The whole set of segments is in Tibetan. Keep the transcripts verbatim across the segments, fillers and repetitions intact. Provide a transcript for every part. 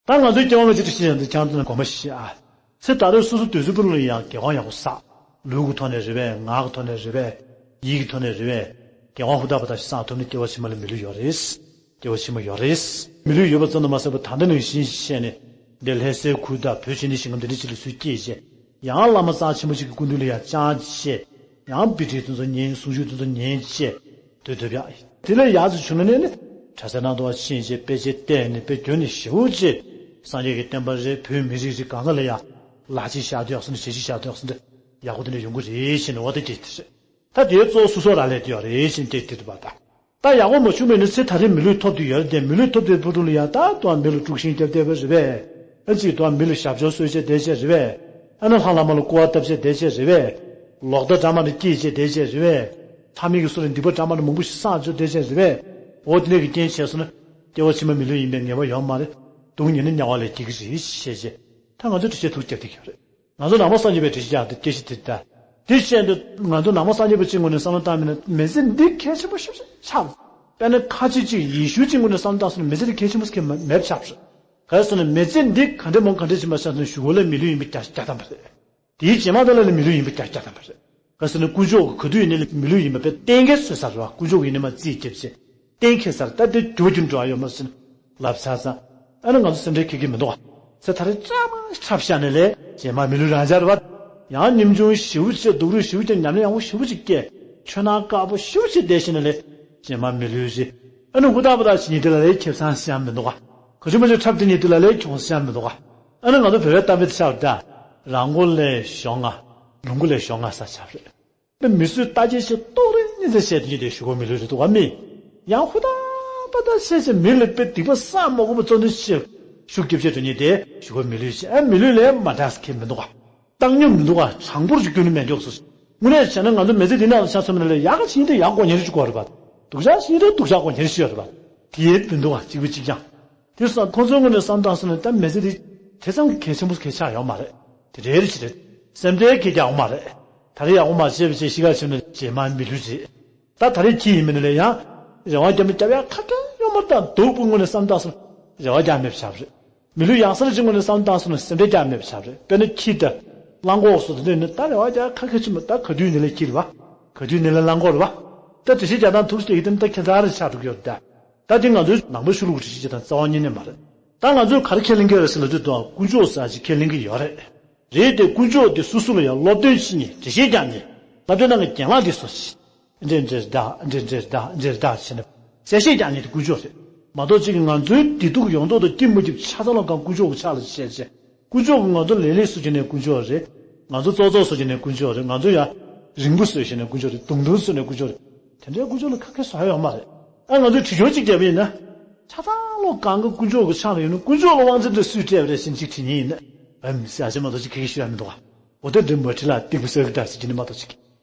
ད་ང་ཚོའི་སྐྱེ་བ་སྔ་ཕྱི་དེ་ཤེས་ཡོང་དུས་ཁྱེད་རང་ཚོ་ནས་དགོངས་པ་བཞེས་ཨ། ཚེ་ད་རེས་སོ་སོ་དུས་ཚོད་པོ་ལ་ཡང་དགེ་བ་ཡག་པོ་བསགས། ལུས་ཀྱི་ཐོག་ནས་རེད་པས། ངག་གི་ཐོག་ནས་རེད་པས། ཡིད་ཀྱི་ཐོག་ནས་རེད་པས། དགེ་བ་ཧུར་ཐག་པ་ཐག་ཞིག་བསགས་ཐུབ་ན་སྐྱེ་བ་ཕྱི་མ་ལ་མི་ལུས་ཡོད་རེད། སྐྱེ་བ་ཕྱི་མ་ཡོད་རེད། མི་ལུས་ཡོད་པ་ཙམ་དུ་མ་ཟད་པར་ད་ལྟ་ནང་བཞིན་བཤད་ནས། འདི་ལྷ་སའི་ཁུལ་དང་བོད་ཕྱི་ནས་ཞིང་ཁམས་འདི་འདྲ་ཅིག་ལ་སུས་སྐྱེས་བྱས། ཡང་བླ་མ་རྩ་ཆེན་པོ་ཅིག་གི་སྐུ་མདུན་ལ་ཡང་བཅར་བྱས། ཡང་དཔེ་ཁྲིད་དེ་ཚོ་ཉན། གསུང་ཆོས་དེ་ཚོ་ཉན་བྱས། དུས་ཐོབ་ཡག་དེ་ལས་ཡག་ཙམ་བྱུང་ན་ནི་ནི། གྲྭ་སའི་ནང་དུ་བ་ཕྱིན་བྱས་དཔེ་ཆ་བལྟས་ནས་དཔེ་རྒྱུན་ནས་ཞེ་པོ་ཅིག་སངས་རྒྱས་ཀྱི་བསྟན་པ་རེད། བོད་མི་རིགས་རེད། གང་ག་ལ་ཡང་ལག་ཆས་བཞག་དུས་ཡག་སོ་འདྲ། ཞལ་ཆས་བཞག་དུས་ཡག་སོ་འདྲ། ཡག་པོ་དེ་འདྲ་ཡོང་གི་རེད་ཟེར་ནས། འོ་ད་སྐད་དེ་རེད། ད་དེའི་གཙོ་བོ་སོ་སོ་རང་ལས་དེ་ཡོད་རེད་ཟེར་ནས་སྐད་དེ་རེད་པ། ད་ད་ཡག་པོ་མ་བྱུང་བས་ནི་ཚེ་ད་རེས་མི་ལུས་ཐོབ་དུས་ཡོད་རེད་དེ། མི་ལུས་ཐོབ་དུས་བུ་ཕྲུག་ལ་ཡང་ད་དུང་མི་ལ་དཀྲུག་ཤིང་རྒྱབ་བསྡད་པ་རེད་པས། ཨ་གཅིག་དུང་མི་ལ་ཞབས་ཞུ་གསོལ་བྱས་བསྡད་བྱས་རེད་པས། ཨ་ནི་ལྷ་བླ་མ་ལ་སྐུར་བ་བཏབ་བྱས་བསྡད་བྱས་རེད་པས། ལོག་ལྟ་འདྲ་མ་འདྲ་སྐྱེས་བྱས་བསྡད་བྱས་རེད་པས། ལྷ་མི་གི་སོ་ལ་སྡིག་པ་འདྲ་མ་འདྲ་མང་པོ་ཞིག་བསགས་བྱས་བསྡད་བྱས་རེད་པས། འོ་དེ་འདྲ་གི་རྐྱེན་བྱས་སོང་ན། སྐྱེ་བ་ཕྱི་མ་མི་ལུས་ཡིན་པའི་ངེས་པ་ཡོད་མ་རེད། སྡུག་བསྔལ་ནི་དམྱལ་བ་ལས་སྐྱེ་གི་རེད་ཞེས་བྱས། ད་ང་ཚོ་འགྲེལ་བཤད་ཐུགས་རྒྱབ་བསྡད་ཀྱི་ཡོད་རེད། ང་ཚོ་ནང་པ་སངས་རྒྱས་པའི་འགྲེལ་བཤད་རྒྱག་དེ་སྐད་ཆ་དེ་ལྟ། དེ་བཤད་དུས་ང་ཚོ་ནང་པ་སངས་རྒྱས་པ་གཅིག་ངོས་ནས་བསམ་བློ་བཏང་མིན་ན། མི་ཚེ་འདི་གལ་ཆེན་པོ་ཞེ་པོ་ཆགས། དཔེར་ན་ཁ་ཆེ་གཅིག་ཡེ་ཤུ་གཅིག་ངོས་ནས་བསམ་བློ་བཏང་སོང་ན་མི་ཚེ་འདི་གལ་ཆེན་པོ་ཞིག་མེད་པ་ཆགས་པ་རེད། ག་རེ་ཟེར་ན་མི་ཚེ་འདི་ག་འདྲ་མང་ག་འདྲ་ཕྱིན་པ་ཆགས་སོང་ན་གཞུག་གུ་ལ་མི་ལུས་ཡིན་པ་རྒྱག་རྒྱག་བཏང་པ་རེད། དེའི་རྗེས་མ་དེ་ལ་ལ་མི་ལུས་ཡིན་པ་རྒྱག་རྒྱག་བཏང་པ་རེད། ག་རེ་ཟེར་ན་དཀོན་མཆོག་གི་ག་དུས་ཡིན་ནའི་ལ་མི་ལུས་ཡིན་པ་དཔེ་གཏན་འཁེལ་བཟོས་ཚར་བ། དཀོན་མཆོག་གི་ཡིན་ནའི་མ་རྩིས་རྒྱབ་བྱས། གཏན་འཁེལ་ཚར། ད་དེ་འགྱུར་བ་འགྱུར་འགྲོ་ཡ་ཡོད་མ་རེད་ཟེར་ནས་ལབ་ཚར་ཙང་། ཨ་ནི་ང་ཚོ་སེམས་ཁྲལ་ག་གེ་མི་འདུག་ག་ཚེ་ཐ་རེ་ཙམ་འཁྲབ་བཞག་ནས་ལས་རྗེས་མ་མི་ལུས་རང་འཇགས་རེད་པ། ཡང་ཉམ་ཆུང་ཞེ་པོ་ཅིག་སྡུག་རུས་ཞེ་པོ་ཅིག་ཉམས་ལེན་ཡག་པོ་ཞེ་པོ་ཅིག་བསྐྱལ། ཆོས་ནང་དཀར་པོ་ཞེ་པོ་ཅིག་བསྡད་བཞག་ནས་ལས་རྗེས་མ་མི་ལུས་རེད། ཨ་ནི་ཧུར་ཐག་པ་ཐག་བྱེད་མཁན་དེ་ལ་ལས་ཁེ་བཟང་ཞེ་དྲག་མི་འདུག་ག་ག་ཚོད་མ་ཚོད་འཁྲབ་བསྡད་མཁན་དེ་ལ་ལས་གྱོང་ཞེ་དྲག་མི་འདུག་ག་ཨ་ནི་ང་ཚོ་བོད་པའི་གཏམ་དཔེ་དེ་ཆགས་པ་འདྲ། རང་མགོ་ལས་གཞོན་ང་། ལུང་མགོ་ལས་གཞོན་ང་ཟེར་ཆགས་པ་རེད། དཔེ་མི་གསོད་ལྟ་ཅན་ཞིག་ཏོག་རེ་གཉིས་ཚེ་བཤད་དེ་ཉིད་དེ་གཞུག་གུ་མི་ལུས་རེད་འདུག་ག་མི། ཡང་ཧུར་ཐག་པ་ཐག་བྱས་བྱས་མི་ལ་དཔེ་སྡིག་པ་བསགས་མ་དགོས་པ་གཙོ་འདོན་བྱས། ཤུགས་རྒྱབ་བྱས་འགྲོ་ཉིད་དེ་གཞུག་གུ་མི་ལུས་བྱས། ཨ་མི་ལུས་ལས་མ་འདྲ་ས་གང་ཡང་མི་འདུག་ག་བཏང་སྙོམས་མི་འདུག་ག་བྱང་བུར་གྱི་རྒྱུ་ནི་མེད་མགྱོགས་སུ། དངོས་གནས་བྱས་ན་ང་ཚོ་མི་ཚེ་འདི་ནང་ལ་ཆ་མཚོན་ན་ལས་ཡག་ག་བྱེད་ཉིད་དེ་ཡག་དགོས་ཉེ་རེ་ཅིག་དགོས་རེད་པ། སྡུག་ཅག་བྱེད་ཉིད་དེ་སྡུག་ཅག་དགོས་ཉེ་རེ་ཅིག་ཡོད་རེད་པ། དེ་ཡས་མི་འདུག་ག་གཅིག་པུ་གཅིག་རྐྱང་། དེ་སོང་ཁོང་ཚོའི་ངོས་ནས་བསམ་བཏང་སོང་ན་ད་མི་ཚེ་འདི་དེ་ཙམ་གྱི་གལ་ཆེན་པོ་གལ་ཆགས་ཡོད་མ་རེད། དེ་རེད་རེད་ཅི་རེད། སེམས་ཁྲལ་གྱིས་ཀྱང་ཡོད་མ་རེད། ད་རེས་ཡག་པོ་མ་བྱས་པ་བྱས་ཤི་ཁ་ཕྱིན་ན་རྗེས་མ་མི་ལུས་རེད། ད་ད་རེས་ཁྱི་ཡིན་མིན་ལ་ཡང་རེ་བ་རྒྱབ་ན་རྒྱབ་ཡག་ཁ་ཁ་ཡོད་མ་རེད། ད་སྡུག་པོའི་ངོས་ནས་བསམ་བཏང་སོང་རེ་བ་རྒྱག་མེད་པ་ཆགས་པ་རེད། མི་ལུས་ཡག་ས་རེ་ཅིག་ངོས་ནས་བསམ་བཏང་སོང་ན་སེམས་ཁྲལ་རྒྱག་མེད་པ་ཆགས་པ་རེད། དཔེར་ན་ཁྱི་དང་གླང་གོག་སོགས་དེ་འདྲ་ཡིན་ན་ད་རེ་བ་རྒྱག་ཁ་ཁ་ཕྱིན་པ། ད་ག་དུས་ཡིན་ནའི་ལས་ཁྱི་རེད་པ། ག་དུས་ཡིན་ནའི་ལས་གླང་གོག་རེད་པ། ད་འགྲེལ་བཤད་རྒྱག་སྟངས་ཐུགས་རྗེ་ཆེ་གི་དེ་ད་ཁྱད་མཚར་ཆགས་འགྲོ་གི་ཡོད་རེད་ད། ད་དེ་ང་ཚོའི་ནང་པ་ཆོས་ལུགས་ཀྱི་འགྲེལ་བཤད་བྱེད་སྟངས་རྩ་བ་ཉིད་ནས་མ་རེད། ད་ང་ཚོས་ག་རེ་ཁས་ལེན་གྱི་ཡོད་རེད་ཟེར་ལབ་དུས་དང་དཀོན་མཆོག་ཟེར་ཅིག་ཁས་ལེན་གྱི་ཡོད་རེད། རེད་དེ་དཀོན་མཆོག་དེ་སོ་སོ་ལ་ཡང་སློབ་སྟོན་བྱེད་མཁན། འགྲེལ་བཤད་རྒྱག་མཁན། སློབ་སྟོན་གནང་མཁན་རྒན་ལགས་དེ་སོ་ཅིག་འདྲེ་འདྲེ་བདག་འདྲེ་འདྲེ་བདག་འདྲེ་བདག་བྱས་ནས་གསལ་བཤད་རྒྱག་མཁན་དེ་དཀོན་མཆོག་རེད། མ་གཏོགས་ཅིག་གིས་ང་ཚོའི་བདེ་སྡུག་ཡོང་ཐོག་ཏུ་སྐྱིད་མ་སྐྱིད་ཆ་ཚང་ལ་གང་དཀོན་མཆོག་གི་ཕྱག་ལ་བྱས་བྱས། དཀོན་མཆོག་གིས་ང་ཚོ་ལེ་ལེ་བཟོ་བྱས་ནས་དཀོན་མཆོག་རེད། ང་ཚོ་ཙོག་ཙོག་བཟོ་བྱས་ནས་དཀོན་མཆོག་རེད། ང་ཚོ་ཡང་རིང་པོ་བཟོས་བྱས་ནས་དཀོན་མཆོག་རེད། དུང་དུང་བཟོས་ནས་དཀོན་མཆོག་རེད། དེ་འདྲའི་དཀོན་མཆོག་ལ་ཁ་སྐད་བཟོ་ཡ་ཡོད་མ་རེད། ཨ་ང་ཚོས་དྲི་བཅོས་གཅིག་བརྒྱབ་པ་ཡིན་ན། ཆ་ཚང་ལོ་གང་གི་དཀོན་མཆོག་གི་ཕྱག་ལ་ཡོད་ན་དཀོན་མཆོག་ལ་དབང་ཚད་འདྲ་སུས་སྤྲད་པ་རེད་ཟེར་ཅིག་དྲིས་ཉེན་ཡིན་ན། ཨམ་ཟེར་ཨ་ཅེ་མ་གཏོགས་ཅིག་ག་གེ་ཤོད་ཡ་མི་འདུག་ག་འོ་དེ་འདྲའི་མ་དྲིས་ལ་སྡིག་པ་བསགས་ཀྱི་འདྲ་ཟེར་གྱི་ནི་མ་གཏོགས་ཅིག་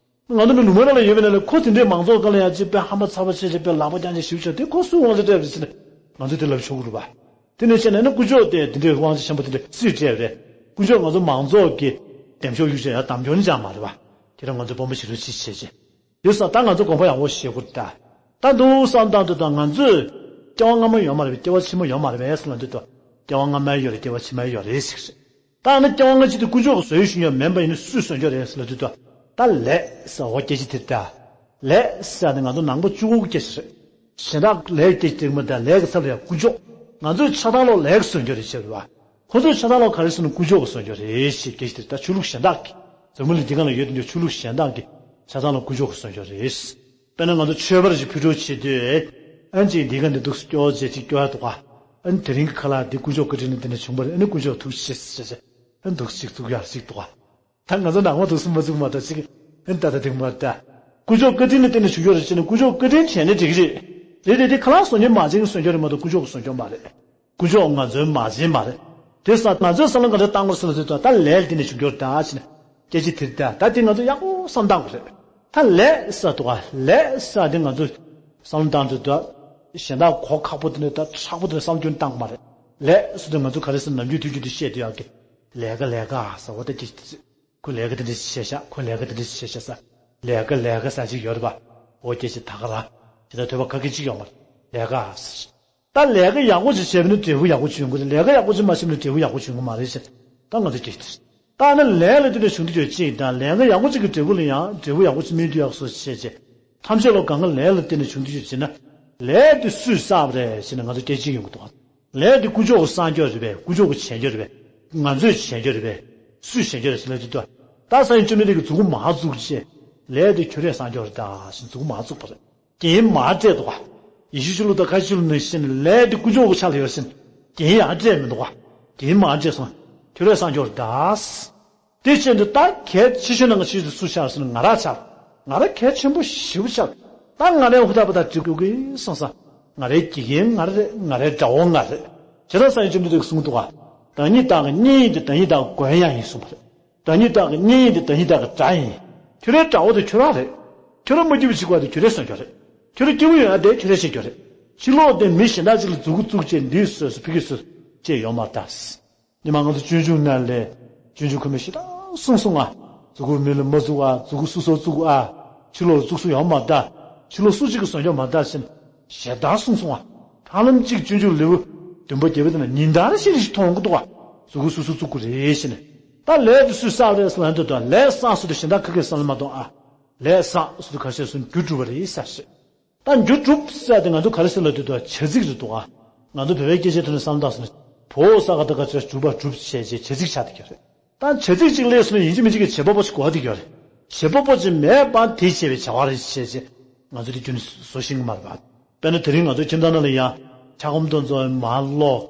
ང་ཚོ་ནི་ལུང་པ་ནང་ལ་ཡོད་པའི་ནང་ལ་ཁོ་དེ་འདྲའི་མང་ཚོགས་སྒང་ལ་ཡང་ཅིག་དཔེ་ཧམ་པ་ཚ་པོ་བྱས་བྱས་དཔེ་ལག་པ་བརྐྱངས་བྱས་ཞིབ་བྱས་དེ་ཁོ་སུས་དབང་ཚད་སྤྲད་པ་རེད་ཟེར་ནས་ང་ཚོས་དེ་ལབ་ཆོག་གི་རེད་པ། དེ་ནས་བྱས་ན་ནི་དཀོན་མཆོག་དེ་འདི་འདྲའི་དབང་ཚད་ཆེན་པོ་དེ་འདྲ་སུས་སྤྲད་པ་རེད། དཀོན་མཆོག་ང་ཚོ་མང་ཚོགས་ཀྱི་འདེམས་ཤོག་གཡུག་བྱས་ཡ་བདམས་སྐྱོར་ནི་ཅང་མ་རེད་པ། དེ་རིང་ང་ཚོ་དཔོན་པོ་ཞིག་རུ་ཅིག་བྱས་བྱས། དེ་སོང་ད་ང་ཚོ་དགོངས་པ་ཡག་པོ་བཞེས་དགོས་རེད་ད། ད་འདུག་བསམ་བཏང་དུས་ད་ང་ཚོས་སྐྱེ་བ་སྔ་མ་ཡོད་མ་རེད་པས། སྐྱེ་བ་ཕྱི་མ་ཡོད་མ་རེད་པས་ཟེར་ལབ་དུས་ད། སྐྱེ་བ་སྔ་མའི་ཡོད་རེད། སྐྱེ་བ་ཕྱི་མའི་ཡོད་རེད་ཟེར་གི་རེད། ད་ནི་སྐྱེ་བ་སྔ་ཕྱི་དེ་དཀོན་མཆོག་གིས་བཟོས་ཡོད་ཞུ་ཡོད་མིན་པ་ཡིན་ན་སུས་བཟོས་ཡོད་རེད་ཟེར་ལབ་དུས་ད། ད་ལས་ཟེར་བ་སྐད་ཆ་དེ་ད། ལས་ཟེར་ནི་ང་ཚོ་ནང་པ་གཅིག་པོ་གི་སྐད་ཆ་རེད། གཞན་དག་ལས་ཀྱི་སྟེང་མ་དང་ལས་ཀྱི་ཚབ་ལ་ཡང་དཀོན་མཆོག་ང་ཚོས་ཆ་ཚང་ལོ་ལས་ཀྱི་བཟོ་འགྱུར་རེད་ཟེར་བ། ཁོ་ཚོས་ཆ་ཚང་ལོ་ག་རེ་བཟོས་ན་དཀོན་མཆོག་གིས་བཟོ་འགྱུར་རེད་ཞེས་སྐད་ཆ་དེ་ད་ཆོས་ལུགས་གཞན་དག་གིས་འཛམ་བུ་གླིང་འདི་སྒང་ལ་ཡོད་དུས་ཆོས་ལུགས་གཞན་དག་གིས་ཆ་ཚང་ལོ་དཀོན་མཆོག་གིས་བཟོ་འགྱུར་རེད། དཔེར་ན་ང་ཚོ་མཆོད་པ་རེ་ཞིག་ཕུལ་སྒྲུབ་བྱེད་དུས། ཨན་ཅིག་འདི་ག་འདི་འདུག་སྐྱོ་བྱེད་ཅིག་སྐྱོ་ཡ་འདུག་ག་ཨན་དེ་རིང་གི་ཁ་ལག་འདི་དཀོན་མཆོག་བཀའ་དྲིན་ནི་འདི་ནས་བྱུང་བ་རེད། ཨ་ནི་དཀོན་མཆོག་ཐུགས་རྗེ་ཆེ་ཟེར་བྱས་ཨན་འདུག་ཅིག་བཙུགས་ཡ་ཞིག་འདུག་ག་ད་ང་ཚོ་ནང་མ་འདུག་སེ་མ་བཙུགས་མ་གཏོགས་ཅིག་ཨེ་ད་ད་དེ་མ་ད། དཀོན་མཆོག་བཀའ་དྲིན་ནི་བརྟེན་ནས་བྱུང་ཡོད་རེད་ཅེ་ན་དཀོན་མཆོག་བཀའ་དྲིན་དྲན་ནས་འགྲིག་གི་རེད། རེད་དེ་དེ་ཁ་ལག་བཟོ་མཁན་མ་བྱན་གྱིས་བཟོ་རྒྱུ་རེད་མ་གཏོགས་དཀོན་མཆོག་གིས་བཟོ་རྒྱུ་མ་རེད། དཀོན་མཆོག་ང་ཚོའི་མ་བྱན་མ་རེད། དེ་ས་ང་ཚོའི་བསམ་བློ་ག་འདྲ་བཏང་དགོས་ཟེར་ན་དེ་ད་ལས་དེ་ནས་བྱུང་ཡོད་རེད་ད་ཅེ་ན། སྐད་ཆ་དེ་རེད་ད། ད་དེ་ང་ཚོ་ཡག་པོ་བསམ་བཏང་དགོས་རེད། ད་ལས་ས་དུ་བ་ལས་ས་དེ་ང་ཚོ་བསམ་བློ་བཏང་དུས་ད་གཞན་དག་གོ་ཁག་པོ་དེ་འདྲ་ད་ཧྲག་པོ་དེ་འདྲ་བསམ་རྒྱུ་བཏང་མ་རེད། ལས་ས་དེ་ང་ཚོ་ག་རེ་ཟེར་ནམ་རྒྱུན་དུས་རྒྱུན་དུ་བཤད་དུས་ཡག་གི་ལས་ཀ་ལས་ཀ་ཟེར་བ་ད་སྐད་ཆ་དེ་རེད། ཁོས་ལས་ཀ་དེ་འདྲ་ཞིག་བྱས་ཤག་ཁོས་ལས་ཀ་དེ་འདྲ་ཞིག་བྱས་ཤག་ཟེར། ལས་ཀ་ལས་ཀ་ཟེར་ཅིག་ཡོད་རེད་པ། འོ་སྐད་ཆ་ད་ག་རང་། དེ་ལ་ཐོས་པ་ག་གེ་ཅིག་ཡོད་མ་རེད། ལས་ཀ་ཟེར། ད་ལས་ཀ་ཡག་པོ་ཅིག་བྱས་པ་ན་འབྲས་བུ་ཡག་པོ་ཅིག་ཡོང་གི་རེད། ལས་ཀ་ཡག་པོ་ཅིག་མ་བྱས་པ་ན་འབྲས་བུ་ཡག་པོ་ཅིག་ཡོང་གི་མ་རེད་ཟེར། ད་ང་ཚོ་སྐད་ཆ་དེ་རེད། ད་ནི་ལས་ལ་བརྟེན་ནས་བྱུང་དུས་ཡོད་ཅིག་དང་། ལས་ཀ་ཡག་པོ་ཅིག་གི་འབྲས་བུ་ལ་ཡང་འབྲས་བུ་ཡག་པོ་ཅིག་སྨིན་དུས་ཡག་སོ་ཞེས་བྱས། ཐམས་ཅད་ལོ་གང་ག་ལས་ལ་བརྟེན་ནས་བྱུང་དུས་ཡོད་ཅེ་ན། ལས་དེ་སུས་བསགས་པ་རེད་ཟེར་ན་ང་ཚོ་སྐད་ཆ་ཡོང་གི་འདུག་ལས་དེ་དཀོན་མཆོག་གིས་བསགས་རྒྱུ་རེད་པས། དཀོན་མཆོག་གིས་བྱས་རྒྱུ་རེད་པས། ང་ཚོས་བྱས་རྒྱུ་རེད་པས། སུས་བྱས་རྒྱུ་རེད་ཟེར་ལབ་དུས། ད་སངས་རྒྱས་བཅོམ་ལྡན་འདས་ཀྱིས་མཛུབ་གུ་མར་བཙུགས་བྱས། ལས་དེ་ཁྱོད་རས་བསགས་རྒྱུ་རེད་ད་ཟེར་མཛུབ་གུ་མར་བཙུགས་པ་རེད། རྒྱན་མར་སྤྲས་འདུག་ག་ཡེ་ཤུ་ཆོས་ལུགས་དང་ཁ་ཆོས་ལུགས་ནང་བཞིན་ལས་དེ་དཀོན་མཆོག་གི་ཕྱག་ལ་ཡོད་ཟེར། རྒྱན་ཡང་སྤྲས་མི་འདུག་ག་རྒྱན་མར་སྤྲས་སོང་། ཁྱོད་རས་བསགས་རྒྱུ་རེད་ད། དེ་བྱས་འདི་ལྟར་གལ་ཆེ་ཤོས་ནང་གི་ཆེ་ཤོས་སུ་ཆགས་ཟེར་ན་ང་རང་ཆགས། ང་རང་གལ་ཆེན་པོ་ཞེ་པོ་ཆགས། ད་ང་རའི་ཧུར་ཐག་པ་དང་འགྲིག་དགོས་ཀི་སོང་ཙང་། ང་རའི་དགེ་རྒན་ང་རེད། ང་རའི་དགྲ་བོ་ང་རེད། བྱས་ཙང་སངས་རྒྱས་བཅོམ་ལྡན་འདས་ཀྱིས་གསུངས་འདུག་ག་བདག་ཉིད་བདག་གི་གཉེན་ཡིན་ཏེ། བདག་ཉིད་བདག་གི་མགོན་ཡང་ཡིན་གསུངས་པ་རེད། བདག་ཉིད་བདག་གི་གཉེན་ཡིན་ཏེ། བདག་ཉིད་བདག་གི་དགྲ་ཡིན། ཁྱོད་རའི་དགྲ་བོ་དེ་ཁྱོད་རང་རེད། ཁྱོད་རང་མ་སྐྱིད་པ་བྱེད་དགོས་པ་དེ་ཁྱོད་རས་བཟོ་རྒྱུ་རེད། ཁྱོད་རང་སྐྱིད་པོ་ཡོང་ཡ་དེ་ཁྱོད་རས་བྱེད་རྒྱུ་རེད། ཕྱི་ལོགས་དེ་མི་གཞན་དག་ཅིག་ལ་མཛུབ་གུ་བཙུགས་བྱས་འདི་བཟོས་སོང་ཕ་གི་བཟོས་སོང་ཅེས་ཡོད་མ་རེད་ད། ཉི་མ་ང་ཚོ་སྤྱོད་འཇུག་ནང་ལས། སྤྱོད་འཇུག་ཁོ་མོས་ཞེ་དྲག་གསུངས་སོང་ང་། མཛུབ་གུ་མི་ལ་མ་བཙུགས་ཨ། མཛུབ་གུ་སོ་སོར་བཙུགས་ཨ། ཕྱི་ལོགས་ལ་བཙུགས་སུ་ཡོང་མ་ད། ཕྱི་ལོགས་སུ་གཅིག་གིས་བཟོ་རྒྱུ་མ་ད་ཟེར་ནས་ཞེ་དྲག་གསུངས་སོང་ང་། ཧ་ལམ་གཅིག་སྤྱོད་འཇུག་ལེའུ་བདུན་པ་བརྒྱད་པ་དེ་ན་ཉིན་ལྟར་ཤེས་རིག་མཐོང་གི་འདུག་ག་མཛུབ་གུ་སོ་སོར་བཙུགས་དགོས་རེད་ཟེར་ནས། ད་ལས་དེ་སུས་བསགས་རེད་ཟེར་ལབ་དུས། ད་ལས་བསགས་ཟེར་དུས་གཞན་དག་ཁ་སྐད་བསམ་བློ་མ་གཏོང་ཨ། ལས་བསགས་ཟེར་དུས་ག་རེ་ཟེར་སོང་། རྒྱུ་སྒྲུབ་པ་རེད་ཟེར་ཞེས། ད་རྒྱུ་སྒྲུབ་ཟེར་དེ་ང་ཚོ་ག་རེ་ཟེར་ལབ་དུས། ད་བྱ་ཚིག་རེད་འདུག་ག་ང་ཚོ་བོད་པའི་སྐད་ཆའི་ཐོག་ནས་བསམ་བློ་བཏང་སོང་ན། བོ་ས་ག་ད་ག་ཚོད་སྒྲུབ་པ་སྒྲུབ་བྱས་བྱས་བྱ་ཚིག་ཆགས་བསྡད་ཀྱི་རེད། ད་བྱ་ཚིག་ཅིག་སླེབས་སོང་ན་ཡིན་གཅིག་མིན་གཅིག་གི་བྱེད་པ་པོ་ཞིག་དགོས་བསྡད་ཀྱི་རེད། བྱེད་པ་པོ་ཅིག་མེད་པར་དེ་བྱས་པའི་བྱ་བ་རེད་བྱས་བྱས། ང་ཚོ་དེ་རྒྱུན་ནས་བཟོ་ཤེས་ཀྱི་མ་རེད་པ། དཔེར་ན་དེ་རིང་ང་ཚོ་ཁྱིམ་ཚང་ནང་ལ་ཡང་། ཕྲ་སྒོམ་དེ་ཚོ་མར་ཀློག་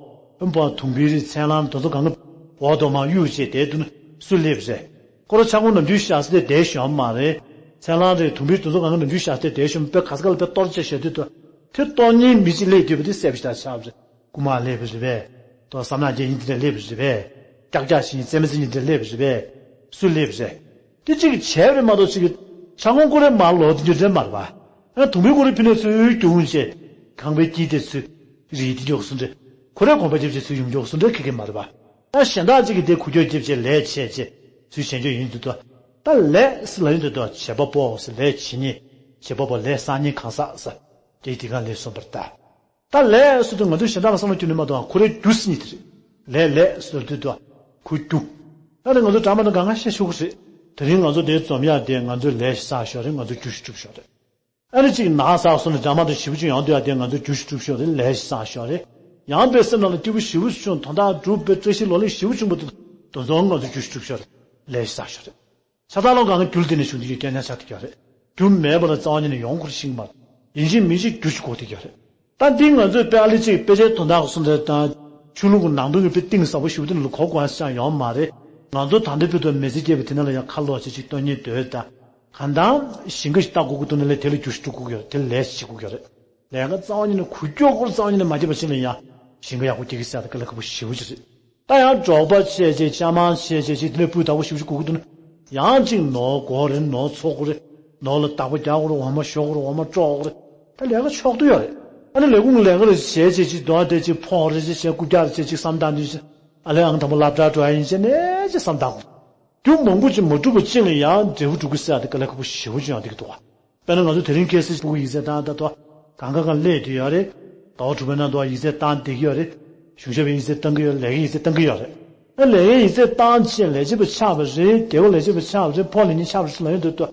ཨུམ་པ་དུང་འཕིར་རེད། ཚལ་སླང་དེ་ཚོ་གང་ག་འོག་ཏུ་མར་གཡུག་བྱས་དེ་དུས་ན་སུ་སླེབས་རེད། ཁོ་རང་ཕྲ་སྒོམ་ནམ་རྒྱུན་བཞག་ས་དེ་བསྡད་ཤོག་མ་རེད། ཚལ་སླང་རེད། དུང་འཕིར་དེ་ཚོ་གང་ག་ནམ་རྒྱུན་བཞག་ས་དེ་བསྡད་ཤོག་དཔེ་ག་ས་ག་ལ་དཔེ་གཏོར་བྱས་བཞག་དུས་དུ། དེ་གཏོར་མཁན་མི་གཅིག་སླེབས་དུས་པ་དེ་གསལ་པོ་ཞེ་དྲག་ཆགས་པ་རེད། རྐུན་མ་སླེབས་པ་རེད་པས། དོ་བསམ་ནག་རྒྱལ་ཡིན་དེ་འདྲ་སླེབས་པ་རེད་པས། ཀྱག་ཀྱག་བྱེད་མཁན་རྩེད་མོ་རྩེ་མཁན་དེ་འདྲ་སླེབས་པ་རེད་པས། སུ་སླེབས་པ་རེད། དེ་གཅིག་གིས་བྱས་པ་རེད་མ་གཏོགས་གཅིག་གིས། ཕྲ་སྒོམ་ཁོ་རའི་མར་ལོག་དེ་འདྲ་མ་རེད་པ། ཨ་དུང་འཕིར་ཁོ་རའི་ཕི་ནས་ཚུར་རྒྱུག་བྱས། ཁང་པའི་དཀྱིལ་དེ་ཚུར་རིལ་དེ་འཇོག་སོང་འདྲ། ཁོ་རའི་གོམ་པ་རྒྱབ་བྱས་ཚུར་ཡོང་འཇོག་སོང་འདྲ་ཁེ་ཁེ་མ་རེད་པ། ཨ་གཞན་དག་ཅིག་གིས་དེ་འགུལ་སྐྱོད་རྒྱབ་བྱས་ལས་བྱས་བྱས་ཚུར་བྱེད་འཇོག་ཡིན་དུས་དོ། ད་ལས་ཟེར་ལབ་ཡོང་དུས་དོ། བྱེད་པ་པོ་ཟེར་ལས་བྱེད་མཁན། བྱེད་པ་པོ་ལས་བསགས་མཁན་གང་ཟག་ཟེར། དེ་དེ་ག་ལས་གསུངས་པ་རེད་ད། ད་ལས་ཟེར་དུས་ང་ཚོས་གཞན་དག་ལ་བསམ་བློ་བསྐྱུར་ནས་མ་གཏོགས་ཁོ་རའི་རྒྱུ་ཟེར་མཁན་དེ་རེད། ལས་ལས་ཟེར་དུས་དོ། ཁོའི་རྒྱུ། ད་ནི་ང་ཚོ་འདྲ་མི་འདྲ་གང་ག་བཤད་ཆོག་གི་རེད། དེ་རིང་ང་ཚོ་འདིར་འཛོམས་ཡག་དེ་ང་ཚོས་ལས་ཤིག་བསགས་ཤོག་རེད། ང་ཚོས་རྒྱུ་ཞིག་སྒྲུབ་ཤོག་རེད། ཨ་ནི་གཅིག་ན་ཚ་སོང་ནས་འདྲ་མི་འདྲ་ཞེ་པོ་ཅིག་ཡོང་དུས་ཡག་དེ་ང་ཚོས་རྒྱུ་ཞིག་སྒྲུབ་ཤོག་རེད། ལས་ཤིག་བསགས་ཤོག་རེད། ཡང་དཔེ་སེམས་ནང་ལ་སྐྱིད་པོ་ཞེ་པོ་བྱུང་། དོན་དག་སྒྲུབ་པའི་བཀྲ་ཤིས་ལོ་ལེགས་ཞེ་པོ་བྱུང་བ་དེ་དེ་ཚོ་ང་ཚོས་རྒྱུ་ཞིག་སྒྲུབ་ཤོག་རེད། ལས་ཤིག་བསགས་ཤོག་རེད། ཆ་ཚང་ལོ་གང་གི་རྒྱུ་ལ་བརྟེན་ནས་བྱུང་དུས་ཀྱི་རྐྱང་རྐྱང་ཆགས་བསྡད་ཀྱི་ཡོད་རེད། རྒྱུ་མེད་པ་ལ་རྩ་བ་ཉིད་ནས་ཡོང་ཁུལ་ཤེས་ཀྱི་མ་རེད། ཡིན་གཅིག་མིན་གཅིག་རྒྱུ་ཞིག་དགོས་བསྡད་ཀྱི་ཡོད་རེད། ད་འདི་ང་ཚོས་དཔེ་ཨ་ལེ་གཅིག་དཔེ་ཆའི་དོན་དག་གི་གསུང་དེ་དང་། ཆོས་ལུགས་ཀྱི་ནང་དོན་གྱི་དཔེ་གཏིང་ཟབ་པོ་ཞིག་དེ་ལ་གོ་དགོས་ས་ཅང་ཡོད་མ་རེད། ང་ཚོ་ད་ལྟ་བར་དུ་མི་ཚེ་སྐྱེལ་བའི་དེ་ནང་ལ་ཡང་ཁ་ལོག་བྱེད་ཅིག་སྟོན་ཉེས་འདོད་དང་། གང་ལྟར་ཞིང་ཁ་ཞིག་བཏབ་དགོས་ཀྱི་འདུག་ན་ལས་དེ་ལ་རྒྱུ་ཞིག་སྒྲུབ་དགོས་ཀྱི་ཡོད་རེད། དེ་ལ་ལས་ཞིག་བྱེད་དགོས་ཀྱི་ཡོད་རེད། ལས་ཀ་རྩ་བ་ཉིད་ནས་འགུལ་སྐྱོད་སྐོར་རྩ་བ་ཉིད་ནས་མ་བརྒྱབ་པ་ཅིག་ལ་ཡང་ཞིང་ཁ་ཡག་པོ་སྐྱེལ་གྱི་ཟེར་ཡག་དེ་དཀའ་ལས་ཁག་པོ་ཞེ་པོ་ཅིག་རེད། ད་ཡང་འབྲོག་པ་བྱས་བྱས། ཅ་མང་བྱས་བྱས་ཅིག་དེ་ནས་སྤུས་དག་པོ་ཞེ་པོ་ཅིག་དགོས་ཀྱི་འདུག་ན། ཡང་ཅིག་ནོར་དགོས་རེད། ནོར་འཚོ་དགོས་རེད། ནོར་ལ་བདག་པོ་རྒྱག་དགོས་རེད། འོ་མ་བཞོ་དགོས་རེད། འོ་མ་དཀྲོག་དགོས་རེད། ད་ལས་ཀ་ཆོག་ཏུ་ཡོད་རེད། ཨ་ནི་ལས་ཁུངས་ལས་ཀ་རེ་བྱས་བྱས་ཅིག་རྡོ་དེ་ཅིག་ཕོག་རེ་ཅིག་བྱས། རྐུབ་བཀྱག་རེ་བྱས་ཅིག་བསམ་བཏང་དུས་ཅིག་ཨ་ལས་ཨང་དང་པོ་སློབ་གྲྭར་འགྲོ་ཡ་ཡིན་ཅེ་ནས་ཅིག་བསམ་བཏང་དགོས། རྒྱུ་མང་པོ་ཅིག་མ་སྒྲུབ་པ་ཅིག་ལ་ཡང་འབྲས་བུ་སྒྲུབ་ཀྱི་ཟེར་ཡག་དེ་དཀའ་ལས་ཁག་པོ་ཞེ་པོ་ཅིག་ཡང་འདུག་གི་འདུག་བ། དཔེར་ན་ང་ཚོ་དེ་རིང་ཁ་སང་ཕྲུ་གུ་ཡིག་ཚད་བཏང་ད་དོ། གང་ག་གང་སླེབས་བསྡད་ཡོད་རེད། ཟླ་བ་དྲུག་པའི་ནང་དུ་ཡིག་ཚད་བཏང་བསྡད་ཀྱི་ཡོད་རེད། གཞུང་ཞབས་པའི་ཡིག་ཚད་བཏང་གི་ཡོད། ལས་ཀའི་ཡིག་ཚད་བཏང་གི་ཡོད་རེད། ཨ་ལས་ཀའི་ཡིག་ཚད་བཏང་བྱས་ལས་བྱེད་པ་ཆགས་པ་རེད། རྒྱལ་པོ་ལས་བྱེད་པ་ཆགས་པ་རེད། ཕོ་ལས་མི་ཆགས་པ་རེད་ཟེར་ལབ་ཡོང་དུས་དོ།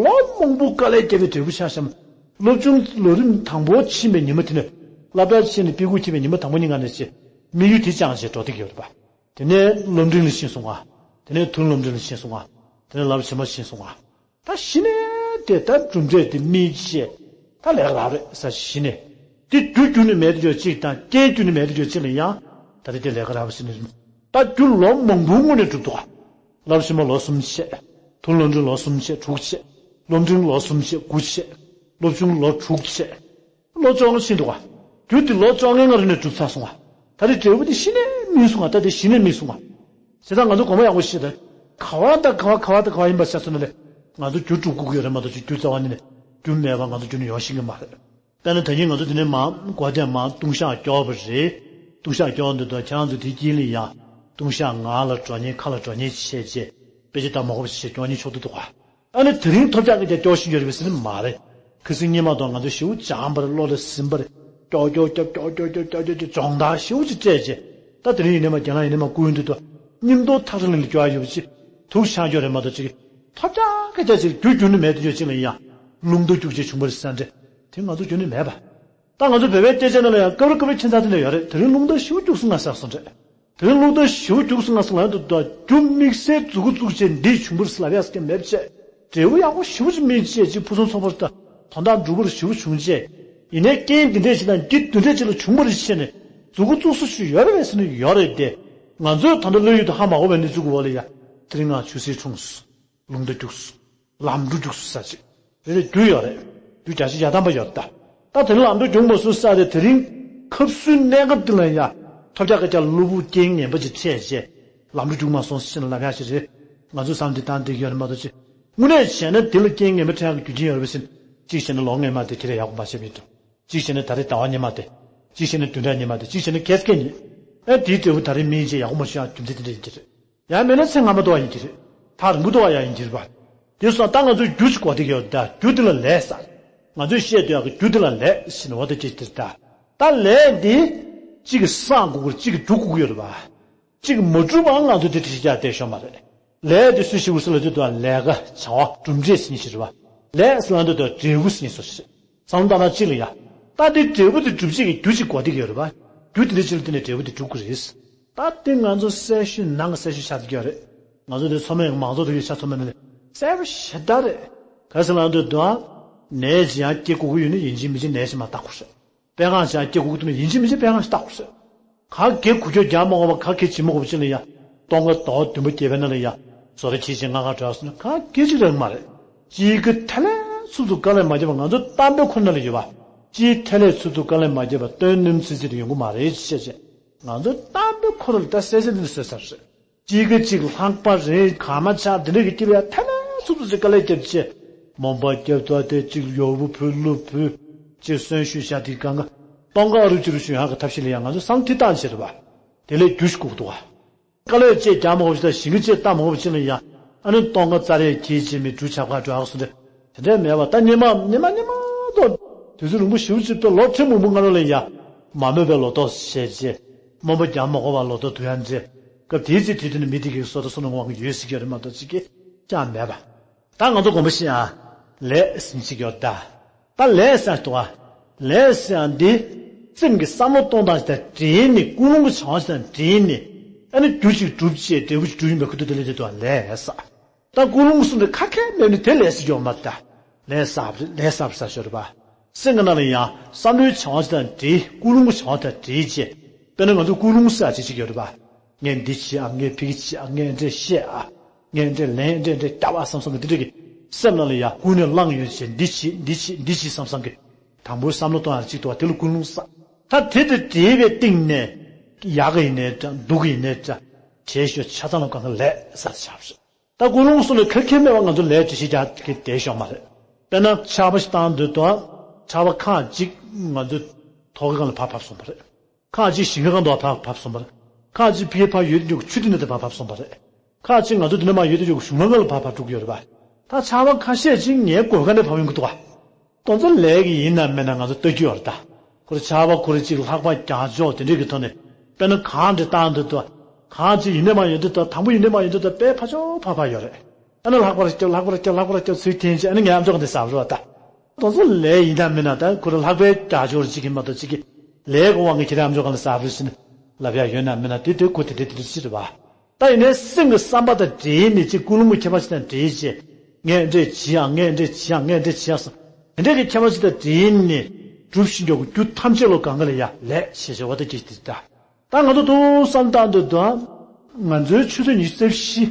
ལོ་མང་པོ་དཀའ་ལས་བརྒྱབ་པའི་འབྲས་བུ་ཆགས་ཤག་སློབ་ཆུང་ལོ་རིམ་དང་པོ་ཕྱིན་པའི་ཉི་མ་དེ་ནས། སློབ་གྲྭར་ཕྱིན་ནས་དཔེ་ཁུག་ཁྱེར་བའི་ཉི་མ་དང་པོ་ཉིན་གང་ནས་བྱས། དམིགས་ཡུལ་དེ་བཅངས་བྱས་འགྲོ་བསྡད་ཀྱི་ཡོད་རེད་པ། དེ་ནས་སློབ་འབྲིང་ལ་ཕྱིན་སོང་ང་། དེ་ནས་མཐོ་རིམ་སློབ་འབྲིང་ལ་ཕྱིན་སོང་ང་། དེ་ནས་སློབ་ཆེན་མོར་ཕྱིན་སོང་ང་། ད་གཞི་ནས་དེ་ལྟར་གྲུབ་འབྲས་དེ་སྨིན་བྱས། ད་ལས་ཀ་རག་རེད་ཟེར། གཞི་ནས་དེ་རྒྱུ་རྒྱུ་ནས་མེད་དུ་གྱུར་ཅིག་དང་རྐྱེན་རྒྱུ་ནས་མེད་དུ་གྱུར་ཅིག་ལ་ཡང་ད་ལྟ་དེ་ལས་ཀ་རག་པ་ཟེར་ནས། ད་རྒྱུ་ལོ་མང་པོའི་སྔོན་ནས་གྲུབ་འདུག་ག་སློབ་ཆེན་མོ་ལོ་གསུམ་བྱས། མཐོ་རིམ་སློབ་འབྲིང་ལོ་གསུམ་བྱས། དྲུག་བྱས། སློབ་འབྲིང་ལོ་གསུམ་བྱས། དགུ་བྱས། སློབ་ཆུང་ལོ་དྲུག་བྱས། ལོ་བཅོ་ལྔ་ཕྱིན་འདུག་ག་རྒྱུ་དེ་ལོ་བཅོ་ལྔའི་སྔ་རོལ་ནས་གྲུབ་ཚར་སོང་ང་། ད་རེས་འབྲས་བུ་དེ་གཞི་ནས་སྨིན་སོང་ང་། ད་དེ་གཞི་ནས་སྨིན་སོང་ང་། བྱས་ཙང་ང་ཚོ་དགོངས་པ་ཡག་པོ་བཞེས་དང་། ག་བ་དང་ག་བ་ག་བ་དང་ག་བ་ཡིན་པ་ཆ་མཚོན་ན་ལས། ང་ཚོ་རྒྱུ་སྒྲུབ་དགོས་ཀྱི་ཡོད་རེད་མ་གཏོགས་ཅིག་རྒྱུ་རྩ་བ་ཉིད་ནས་རྒྱུ་མེད་པ་ང་ཚོ་རྒྱུ་ནས་ཡོང་ཤེས་ཀྱི་མ་རེད། དཔེར་ན་ད་གིན་ང་ཚོ་དེ་ནས་མར་སྒོ་དེ་མར་ལྟུང་བཤགས་སྐྱོར་བ་རེད། ལྟུང་བཤགས་སྐྱོར་འདི་དང་ཁྱེད་རང་ཚོ་དེའི་དཀྱིལ་ལ་ཡང་ལྟུང་བཤགས་ངག་ལ་འགྲོ་མཁན་ཁ་ལ་འགྲོ་མཁན་བྱས་བྱས། དཔེ་ཆ་ལྟ་མ་དགོས་པ་བྱས་སྐྱོར་མཁན་ཆོག་ཏུ་འདུག་ག་ཨ་ནི་དེ་རིང་ཐོབ་རྒྱག་གི་དེ་སྐྱོར་ཤེས་ཀྱི་ཡོད་རེད་པས་ཟེར་ནི་མ་རེད། ཁ་སང་སྔོན་མ་དང་ང་ཚོ་ཞེ་པོ་སྦྱངས་པ་རེད། བློ་ལ་ཟིན་པ་རེད། ཀྱོག་ཀྱོག་རྒྱབ། ཀྱོག་ཀྱོག་རྒྱབ། ཀྱོག་ཀྱོག་རྒྱབ། སྦྱོང་བརྡར་ཞེ་པོ་ཅིག་སྤྲད་རྗེས། ད་དེ་རིང་ཡིན་ནའི་མ། རྒན་ལགས་ཡིན་ནའི་མ། སྐུ་ཡོན་དུ་དུ་རྙིང་ཐོག་ཐག་རིང་ལ་སྐྱོ་ཡ་ཡོད་པ་ཅིག་ཐུགས་ཤ་སྐྱོ་རེད་མ་གཏོགས་ཅིག་ཐོབ་རྒྱག་གི་རྒྱ་ཅིག་རྒྱུ་རྒྱུ་ནི་མེད། དེ་ཚོ་ཅིག་ལ་ཡིན་ཡང་རླུང་རྟ་རྒྱུག་ཅིག་བྱུང་བ་རེད་ཟེར་འདྲ། དེ་ང་ཚོ་རྒྱུ་ནི་མེད་པ། ད་ང་ཚོ་བོད་པའི་སྐད་ཆ་ནང་ལ་ཡང་སྐབས་རེ་སྐབས་རེ་ཁྱད་མཚར་དེ་འདྲ་ཡོད་རེད། དེ་རིང་རླུང་རྟ་ཞེ་པོ་རྒྱུགས་སོང་ང་ཟེར་སོང་རེད། དེ་རླུང་རྟ་ཞེ་པོ་རྒྱུགས་སོང་ང་ཟེར་ལབ་ཡོང་དུས། རྒྱུ་དམིགས་བསལ་མཛུབ་གུ་བཙུགས་བྱས་འདི་བྱུང་བ་རེད་ཟེར་ལབ་ཡག་གི་མེད་པ་བྱས། འབྲས་བུ་ཡག་པོ་ཞེ་པོ་ཅིག་སྨིན་བྱས་ཅིག་ཕུན་སུམ་ཚོགས་པ་དང་དོན་དག་འགྲུབ་པ་ཞེ་པོ་བྱུང་བྱས། ཡིན་ནའི་རྐྱེན་འདི་འདྲས་ཅིག་དང་འདི་འདི་འདྲས་ཅིག་ལ་བྱུང་བ་རེད་བྱས་ནས་མཛུབ་གུ་བཙུགས་ས་ཞིག་ཡོད་རེད་པས་ཟེར་ན་ཡོད་རེད་དེ། ང་ཚོས་ད་ལྟ་བློ་ཡུལ་དུ་ཧ་མ་གོ་བའི་གནས་ཚུལ་གྱི་འོག་ལ་ཡ། དེ་རིང་ང་ཆུ་སྲིན་འཁྲུངས་སོང་། རླུང་རྟ་རྒྱུགས་སོང་། ལམ་འགྲོ་རྒྱུགས་སོང་ས་ཅིག་རེ་རེ་རྒྱུ་ཡོད་རེད། རྒྱུ་བརྒྱ་ཆ་བརྒྱ་ཐམ་པ་ཡོད་ད། ད་དེ་རིང་ལམ་འགྲོ་རྒྱུགས་མ་སོང་ས་དེ། དེ་རིང་ཁབ་སུའི་གནས་སྐབས་འདི་ལ་ཡ། ཐོབ་རྒྱག་གི་རྒྱ་གློ་བུར་རྐྱེན་ངན་པ་ཅིག་འཕྲད་རྗེས་ལམ་འགྲོ་རྒྱུགས་མ་སོང་ཟེར་ལབ་ཡག་ཞིག་རེད། ང་ཚོས་བསམ་བློ་བཏང་བསྡད་ཀྱི་ཡོད་རེད་མ་གཏོགས་ཅིག་དངོས་གནས་བྱས་ན་དེ་ལ་རྐྱེན་ངན་པ་འཕྲད་ཡག་གི་རྒྱུ་རྐྱེན་ཡོད་རེད་པས་ཟེར། གཅིག་བྱས་ན་ལོ་སྔོན་མ་དེ་ཁྱེད་རང་ཡག་པོ་མ་བྱས་པ་ཡིན་འགྲོ། གཅིག་བྱས་ན་ད་རེས་ཟླ་བ་སྔོན་མ་དེ། གཅིག་བྱས་ན་བདུན་ཕྲག་སྔོན་མ་དེ། གཅིག་བྱས་ན་ཁ་སང་ཉིན། ཨེ་དེའི་འབྲས་བུ་ད་རེས་སྨིན་བྱས་ཡག་པོ་མ་བྱུང་ཡག་རྒྱུ་མཚན་དེ་འདྲ་ཡིན་གྱི་རེད། ཡང་མིན་ན་ཚེ་སྔ་མ་དུ་བ་ཡིན་གྱི་རེད། ཐག་རིང་པོ་དུ་བ་ཡང་ཡིན་གྱི་རེད་པ། དེ་སོང་ད་ང་ཚོས་རྒྱུ་ཞིག་གོ་བསྡད་ཀྱི་ཡོད་ད། རྒྱུ་དེ་ལ་ལས་ཟེར། ང་ཚོས་བཤད་སྡོད་ཡག་གི་རྒྱུ་དེ་ལ་ལས་ཟེར་ནས་འོ་ད་ཅིག་དེ་རེད་ད། ད་ལས་འདི་གཅིག་གིས་བསགས་དགོས་ཀྱི་རེད། གཅིག་གིས་སྒྲུབ་དགོས་ཀྱི་ཡོད་རེད་པ། གཅིག་མ་གྲུབ་པའང་ང་ཚོ་འདི་འདྲ་ཞིག་ཀྱང་བསྡད་ཤོག་མ་རེད། ལས་དེ་སུ་ཞིག་གིས་ལབ་དུས་དུ་ལས་ཀ་བྱ་བ་གྲུབ་འབྲས་ཟེར་མཁན་ཞིག་རེད་པ། ལས་ཟེར་ལབ་དུས་དུ་འབྲས་བུ་ཟེར་མཁན་བཟོ་ཞིག་རེད། བསམ་བློ་བཏང་ན་གཅིག་ལ་ཡ། ད་དེ་འབྲས་བུ་དེ་སྒྲུབ་བྱེད་ཀྱི་རྒྱུ་གཅིག་གོ་བསྡད་ཀྱི་ཡོད་རེད་པ། རྒྱུ་དེ་འདྲ་ཅིག་ལ་བརྟེན་ནས་འབྲས་བུ་དེ་འགྲུབ་ཀྱི་རེད། ད་དེ་ང་ཚོ་གསལ་ཤོས་ནང་གི་གསལ་ཤོས་ཆགས་བསྡད་ཀྱི་ཡོད་རེད། ང་ཚོ་དེ་ཚོ་མ་ཡིན་མང་ཚོགས་དེ་གའི་ཆ་ཚང་མ་ནི་གསལ་པོ་ཞེ་དྲག་རེད། ག་རེ་ཟེར་ལབ་དུས་དུ་ཨ། ནད་ཅིག་ཡང་སྐྱེ་དགོས་ཀྱི་ཡོད་ན་ཡིན་གཅིག་མིན་གཅིག་ནད་ཅིག་མར་བཏགས་དགོས་རེད། དཔེ་ཁང་ཞིག་ཡང་སྐྱེ་དགོས་ཀྱི་འདུག་ན་ཡིན་གཅིག་མིན་གཅིག་དཔེ་ཁང་ཞིག་བཏགས་དགོས་རེད། ག་གེ་འགུལ་སྐྱོད་རྒྱག་མ་དགོས་པ། ག་གེ་བྱེད་མ་དགོས་པ་ཅིག་ལ་ཡ། སྟོན་ཁ་ཟླ་བ་བདུན་པ་བརྒྱད་པའི་ནང་ལ་ཡ། ཟོག་ར་ཁྱི་ཅན་ལྔ་ག་འགྲོ་ཟེར་ན་ག་གེ་ཅིག་རག་གི་མ་རེད། སྤྱིའི་གི་ཐད་ལས་ཚུབ་ཚུབ་དཀའ་ལས་མ་བརྒྱབ་པ། ང་ཚོ་གཏམ་དཔེ་ཁོ་ན་ལ་ཡོད་པ། སྤྱིའི་ཐད་ལས་ཚུབ་ཚུབ་དཀའ་ལས་མ་བརྒྱབ་པ་སྟོན་ནུས་ཚིག་ཚིག་དེ་ཡོང་གི་མ་རེད་ཅེས་བཤད་བྱས། ང་ཚོ་གཏམ་དཔེ་ཁོ་ན་ལ་ད་གསལ་གསལ་འདི་འདྲ་བཟོས་ཚར་རེད། གཅིག་གིས་གཅིག་ལྷག་པ་རེད། གང་མ་ཆགས་འདི་འདྲ་གི་སྐྱིད་པ་ཡ་ཐ་ན་ཚུབ་ཚུབ་ཅིག་དཀའ་ལས་བརྒྱབ་བྱས། མོན་པ་རྒྱབ་ཐོག་དེ་གཅིག་ཡོ་བུ་ཕུ་ལུ་ཕུ། གཅིག་གསོན་ཤུགས་བཞག་དེ་གང་ག་སྟོང་ག་རུ་ཅི་རུ་ཞུ་ཡག་གི་ཐབས་ཤེས་ལ་ཡང་ང་ཚོ་བསམ་ཐིག་བཏང་བྱས་རེད་པ། དེ་ལས་རྒྱུ་ཞིག་དགོས་འདུག་ག་དཀའ་ལས་ཅིག་རྒྱག་མ་དགོས་པ་ཅིག་དང་ཞིང་ཁ་ཅིག་བཏབ་མ་དགོས་པ་ཅིག་ལ་ཡང་ཨ་ནི་སྟོང་ག་རྩ་རེ་ཁྱི་ཅིག་མི་འབྲུ་ཆབ་ཁ་འགྲོ་ཡག་སུ་འདྲ། དེ་འདྲ་མེད་པ། ད་སྔོན་མ་སྔོན་མ་སྔོན་མ་ཏོ། དུས་ཚོད་རིང་པོ་ཞེ་པོ་ཅིག་ཏོ་ལོ་ཁྲི་མང་པོ་སྔ་རོལ་ལ་ཡ། མ་རྨོས་པའི་ལོ་ཏོག་བྱས་རྗེས། རྨོན་པ་རྒྱག་མ་དགོས་པ་ལོ་ཏོག་དུ་ཡང་རྗེས། སྐབས་དེའི་ཚེ་དུས་དེ་ནི་མི་དེ་གའི་སོ་ད་སོ་ན་དབང་གི་ཡོད་ཟེར་གྱི་རེད་མ་གཏོགས་ཅིག་གིས་ཀྱང་མེད་པ། ད་ང་ཚོ་དགོངས་པ་བཞེས་ཨ། ལས་ཟེར་ཅིག་ཡོད་ད། ད་ལས་ཟེར་འདུག་ཨ། ལས་ཟེར་ཡང་འདི། སེམས་ཀྱི་བསམ་བློ་གཏོང་སྟངས་ཤིག་དང་འབྲེལ་ནས། ཀུན་སློང་གི་བྱ་བ་ཞིག་དང་འབྲེལ་ནས། ཨ་ནི་རྒྱུ་ཅིག་གྲུབ་བྱས་འབྲས་བུ་ཅིག་འགྲུབ་ཡིན་པའི་ཁུ་ཐུག་དེ་ལས་དེ་དུ་ལས་ཟེར། ད་ཀུན་སློང་གསུམ་དེ་ཁ་ཁས་མེད་ནི་དེ་ལས་ཟེར་གྱི་ཡོད་མ་རེད་ད། ལས་ཟེར་བ་རེད། ལས་ཟེར་བ་ཟེར་ཞོར་རེད་པ། སེམས་ཀྱི་ནང་ལ་ཡང་བསམ་བློའི་བྱ་བ་ཞིག་དང་འབྲེལ། ཀུན་སློང་གི་བྱ་བ་དང་འབྲེལ་བྱས། དཔེར་ན་ང་ཚོ་ཀུན་སློང་ཟེར་ཅིག་ཅིག་ཡོད་རེད་པ། ངས་འདི་བྱེད་ཨ། ངས་ཕ་གི་བྱེད་ཨ། ངས་འདྲ་བཤད་ཨ། ངས་འདྲ་ལན་འདྲ་འདྲ་བརྒྱབ་ཨ་བསམ་བསམ་གི་འདི་འདྲ་གི། སེམས་ནང་ལ་ཡ་ཀུན་ནས་བསླངས་ཡོད་བྱས། འདི་བྱེད་འདི་བྱེད་འདི་བྱེད་བསམ་བསམ་གི། དང་པོའི་བསམ་བློ་གཏོང་ཡག་གཅིག་འདུག་པ། དེ་ལ་ཀུན་སློང་ཟེར། ད་དེ་དང་འབྲེལ་བའི་སྟེང་ནས། ཡག་གི་ཡིན་ནའི་འདྲ། སྡུག་གི་ཡིན་ནའི་འདྲ། བྱས་ཞོར་ཆ་ཚང་ལ་གང་ག་ལས་ཟེར་ཆགས་པ་རེད། ད་ཀུན་སློང་གསུམ་ལ་ཁ་ཁས་མེད་པ་ང་ཚོ་ལས་འབྲས་གཞི་རྒྱག་གི་བསྡད་ཤོག་མ་རེད། དཔེར་ན་ཆར་པ་ཞིག་བཏང་འདོད་དོ། ཆར་པ་ཁག་ཅིག་ང་ཚོ་ཐོག་ཁའི་སྒང་ལ་ཕར་བབས་སོང་པ་རེད། ཁག་ཅིག་ཞིང་ཁའི་སྒང་དུ་ཕར་བབས་སོང་པ་རེད། ཁག་ཅིག་ཕ་གིར་ཕར་ཡོད་དུས་ཆུ་དེ་ནས་དེ་ཕར་བབས་སོང་པ་རེད། ཁག་ཅིག་ང་ཚོ་དེ་ནས་མར་ཡོད་དུས་གཞུང་ལམ་སྒང་ལ་ཕར་བབས་འགྲོ་གི་ཡོད་རེད་པ། ད་ཆར་པ་ཁ་ཤས་ཅིག་ངའི་གོ་སྐབས་ནས་བབས་ཡོང་གི་འདུག་པ། དེ་ཚོ་ལས་ཀྱི་ཡིན་ནམ་མིན་ནམ་ང་ཚོ་ལྟ་རྒྱུ་ཡོད་རེད་ད། ཁོ་རེ་ཆར་པ་ཁོ་རེ་གཅིག་ལྷགས་པ་རྒྱག་ཕྱོགས་དེ་འདྲས་ཀྱི་ཐོག་ནས། དཔེར་ན་གངས་འདྲ་བཏང་འདོད་དོ། གངས་ཅིག་ཡིན་ནའི་མ་ཡོང་དུས་དོ། དང་པོ་ཡིན་ནའི་མ་ཡོང་དུས་དོ། དཔེ་ཕར་ཕྱོགས་ཕར་ཕར་ཡོད་རེད། ཨ་ནི་ལྷགས་པར་སྐྱོར་ལྷགས་པར་སྐྱོར་ལྷགས་པར་སྐྱོར་ཚུལ་འཐེན་བྱས། ཨ་ནི་ངའི་ཨམ་ཅོག་གི་འདི་ཟབ་རེད་པ་ད། དེ་ཚོ་ལས་ཡིན་ནམ་མིན་ནམ་ད་ཁོ་རེ་ལྷགས་པའི་རྒྱག་ཕྱོགས་རེ་གཅིག་གིས་མ་གཏོགས་གཅིག་གིས་ལས་ཀྱི་དབང་གིས་ཁྱེད་རང་ཨམ་ཅོག་སྒང་ལ་ཟབ་རེད་ཟེར་ནས་ལབ་ཡག་ཡོད་ནམ་མིན་ནམ། དེ་དེ་ཁོ་དེ་འདྲས་དེ་འདྲས་ཅིག་རེད་པ། ད་ཡིན་ནའི་སེམས་ཀྱི་བསམ་པ་དང་འབྲེལ་ནས་ཅིག་ཀུན་སློང་གི་ཁྱད་པར་ཅིག་དང་འབྲེལ་བྱས། ངས་འདྲ་བྱེད་ཡ། ངས་འདྲ་བྱེད་ཡ། ངས་འདྲ་བྱེད་ཡ་ཟེར། དེ་འདྲ་གི་ཁྱད་པར་ཅིག་དང་འབྲེལ་ནས་སྒྲུབ་བཞིན་ཡོད་པའི་རྒྱུ་ཐམས་ཅད་ལ་གང་ག་ལ་ཡ་ལས་ཞེས་བྱ་བ་དེ་སྐྱེས་ཏེ་ད། ད་ང་ཚོ་དུ་བསམ་བཏང་འདོད་དོ། ང་ཚོའི་ཆུ་ཚོད་ཉི་ཤུ་རྩ་བཞི་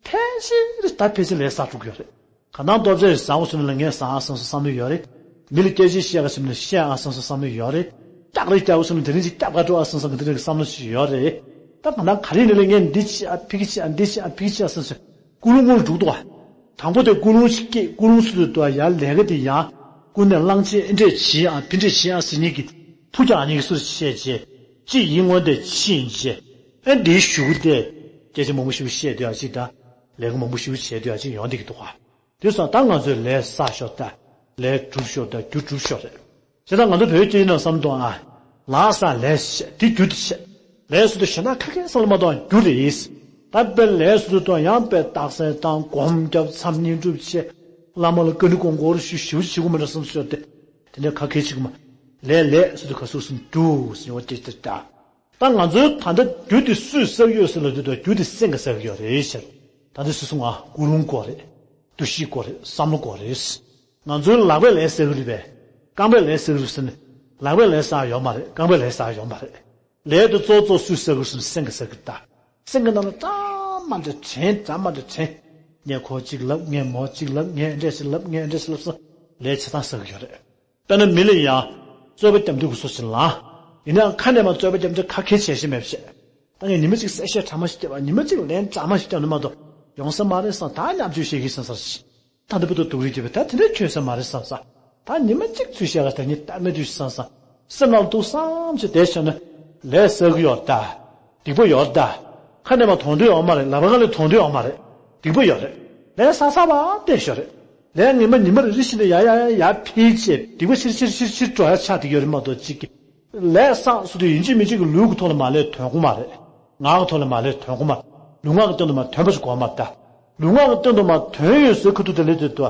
ཕལ་ཆེར་ད་ཕལ་ཆེར་ལས་བསགས་འགྲོ་གི་ཡོད་རེད། གང་ལྟར་ལྟོ་ཆས་བཟའ་དགོས་བསམ་ན་ངས་བཟའ་ཨ་བསམ་བསམ་བསམ་བློ་ཡོད་རེད། མི་ལ་སྐད་ཆ་བཤད་དགོས་བསམ་ན་བཤད་ཨ་བསམ་བསམ་བསམ་བློ་ཡོད་རེད། སྐྱག་རེ་རྒྱག་དགོས་བསམ་ན་དེ་རིང་ཅིག་སྐྱག་པ་འགྲོ་ཨ་བསམ་བསམ་གི་དེ་རིང་གི་བསམ་བློ་ཞིག་ཡོད་རེད། ད་གང་ལྟར་ག་རེ་ཡིན་ནའི་ངས་འདི་བྱེད་ཨ། ཕ་གི་བྱེད་ཨ། འདི་བྱེད་ཨ། ཕ་གི་བྱེད་ཨ་བསམ་བསམ་ཀུན་སློང་ཀུན་སློང་འགྲོ་གི་འདུག་ག་དང་པོ་དེ་ཀུན་སློང་ཞིག་སྐྱེས། ཀུན་སློང་སུ་དུ་དོ་ཡ་ལས་ཀ་དེ་ཡ། ཀུན་ནས་བསླངས་བྱས། ཨེ་འདྲས་བྱེད་ཨ། ཕི་འདྲས་བྱེད་ཨ་ཟེར་མཁན་གྱི་ཐུགས་ཀྱང་ཨ་ནི་གི་སུ་བྱས་རྗེས། གཅིག་ཡིན་ངོ་དེ་ཕྱིན་རྗེས། ཨེ་འདིའི་གཞུག་གུ་དེ་སྐད་ཆ་མང་པོ་ཞིག་བཤད་སྡོད་ཡ་ཅིག་དང་། ལས་ཀ་མང་པོ་ཞིག་བྱས་སྡོད་ཡ་ཅིག་ཡོང་བསྡད་ཀྱི་འདུག་ག་དེ་སོང་ད་ང་ཚོས་ལས་བསགས་ཤོར་ད། ལས་སྒྲུབ་ཤོར་ད། རྒྱུ་སྒྲུབ་ཤོར་རེད། བྱས་ཙང་ང་ཚོ་བོད་སྐད་ཡིན་ན་བསམ་དང་ཨ། ལ་ས་ལས་ཞེས་དེ་རྒྱུ་དེ་བཤད། ལས་སུ་དུ་ཞེ་ན་ཁ་སྐད་སང་ལ་མ་གཏོགས་རྒྱུ་རེད། ད་དཔེ་ལས་སུ་དུ་དང་ཡང་དཔེ་རྟགས་གསལ་དང་སྒོམ་རྒྱབ་མཚམས་བསྙེན་སྒྲུབ་བྱེད། བླ་མ་ལ་བཀའ་འདྲི་དགོངས་སྐོར་ཞུ་ཞིབ་ཞིབ་མ་འདྲ་བསམ་སོ་དེ། དེ་འདྲ་ཁ་སྐད་ཅིག་མ། ལས་ལས་སུ་དུ་ག་སུ་སུ་འདུ་སུ་ཡོད་དེ་དེ་ད། ད་ང་ཚོའི་ད་ལྟ་རྒྱུ་དེ་སུས་བསགས་ཡོད་ཟེར་ལ་དུས་ད་རྒྱུ་དེ་སེམས་ཀྱིས་བསགས་ཡོད་རེད་ཤག་ད་ལྟ་སུ་སུ་ང་ཀུན་སློང་སྐོར་རེད། འདུ་ཤེས་སྐོར་རེད། བསམ་བློ་སྐོར་རེད། ང་ཚོའི་ལག་པས་ལས་བསགས་རེད་པས། རྐང་པས་ལས་བསགས་རེད་ཟེར་ནས། ལག་པས་ལས་བསགས་ཡོད་མ་རེད། རྐང་པས་ལས་བསགས་ཡོད་མ་རེད། ལས་དེ་གཙོ་གཙོ་སུས་བསགས་རེད་ཟེར་ནས་སེམས་ཀྱིས་བསགས་རེད་ད། སེམས་ཀྱི་ནང་ལ་འདྲ་མ་འདྲ་དྲན་འདྲ་མ་འདྲ་དྲན། ངས་ཁོ་གཅིག་ལབ། ངས་མོ་གཅིག་ལབ། ངས་འདྲ་ཞིག་ལབ། ངས་འདྲ་ཞིག་ལབ་སོང་། ལས་ཆ་ཚང་བསགས་ཡོད་རེད། དཔེར་ན་མི་ལ་ཡང་རྩོད་པ་རྒྱབ་དུས་ཀྱི་སོ་ཞིག་ལ། ཡིན་ནའང་ཁ་ནས་མ་རྩོད་པ་རྒྱབ་དུས་ཁ་ཁྱེར་བྱས་ཤེས་མེད་བྱས། ད་ངས་ཉི་མ་གཅིག་གསལ་བཤད་གྲ་མ་ཞིག་བརྒྱབ་པ། ཉི་མ་གཅིག་ལན་གྲ་མ་ཞིག་བརྒྱབ་ནས་མ་གཏོགས་ཡོང་ས་མ་རེད་བསམ། ད་ཉམས་བཅོས་བྱེད་ཀྱི་བསམ་ས་རེད། ད་འདི་བུ་དུ་སྡུག་རུས་བྱེད་པ་ད་དེ་འདྲ་ཁྱོད་ས་མ་རེད་བསམ་ས། ད་ཉི་མ་གཅིག་ཚུལ་བཤད་ལ་ད་ཉིད་ལྟ་མེད་དུས་བསམ་ས། སེམས་ནང་ལ་འདུག་བསམ་ཅིག་བསྡད་བྱས་ན། ལས་བསགས་ཀྱི་ཡོད་ད། སྡིག་པ་ཡོད་ད། ཁ་ནས་མ་དོན་དུ་ཡོད་མ་རེད། ལག་པ་ཁ་ལས་དོན་དུ་ཡོད་མ་རེད། སྡིག་པ་ཡོད་རེད། ལས་བསགས་བསགས་པ་བསྡད་ཤོག་རེད། ལས་ངན་པ་ཉི་མ་རེ་རེ་བཞིན་དུ་ཡར་ཡར་ཡར་འཕེལ་བྱས་སྡིག་པ་ཆེར་ཆེར་ཆེར་ཆེར་འགྲོ་ཡ་ཆགས་བསྡད་ཡོད་རེད་མ་གཏོགས་གཅིག་གི། ལས་བསགས་སུ་དུ་ཡིན་གཅིག་མིན་གཅིག་གི་ལུས་ཀྱི་ཐོག་ལ་མ་ལས་དོན་གོ་མ་རེད། ངག་གི་ཐོག་ལ་མ་ལས་དོན་གོ་མ་རེད། ལུས་ངག་གི་སྟེང་དུ་མ་དོན་པ་ཞིག་གོ་མ་རེད་ད། ལུས་ངག་གི་སྟེང་དུ་མ་དོན་ཡོད་ཟེར་ཁུ་ཐུག་དེ་ལས་དེ་དུ།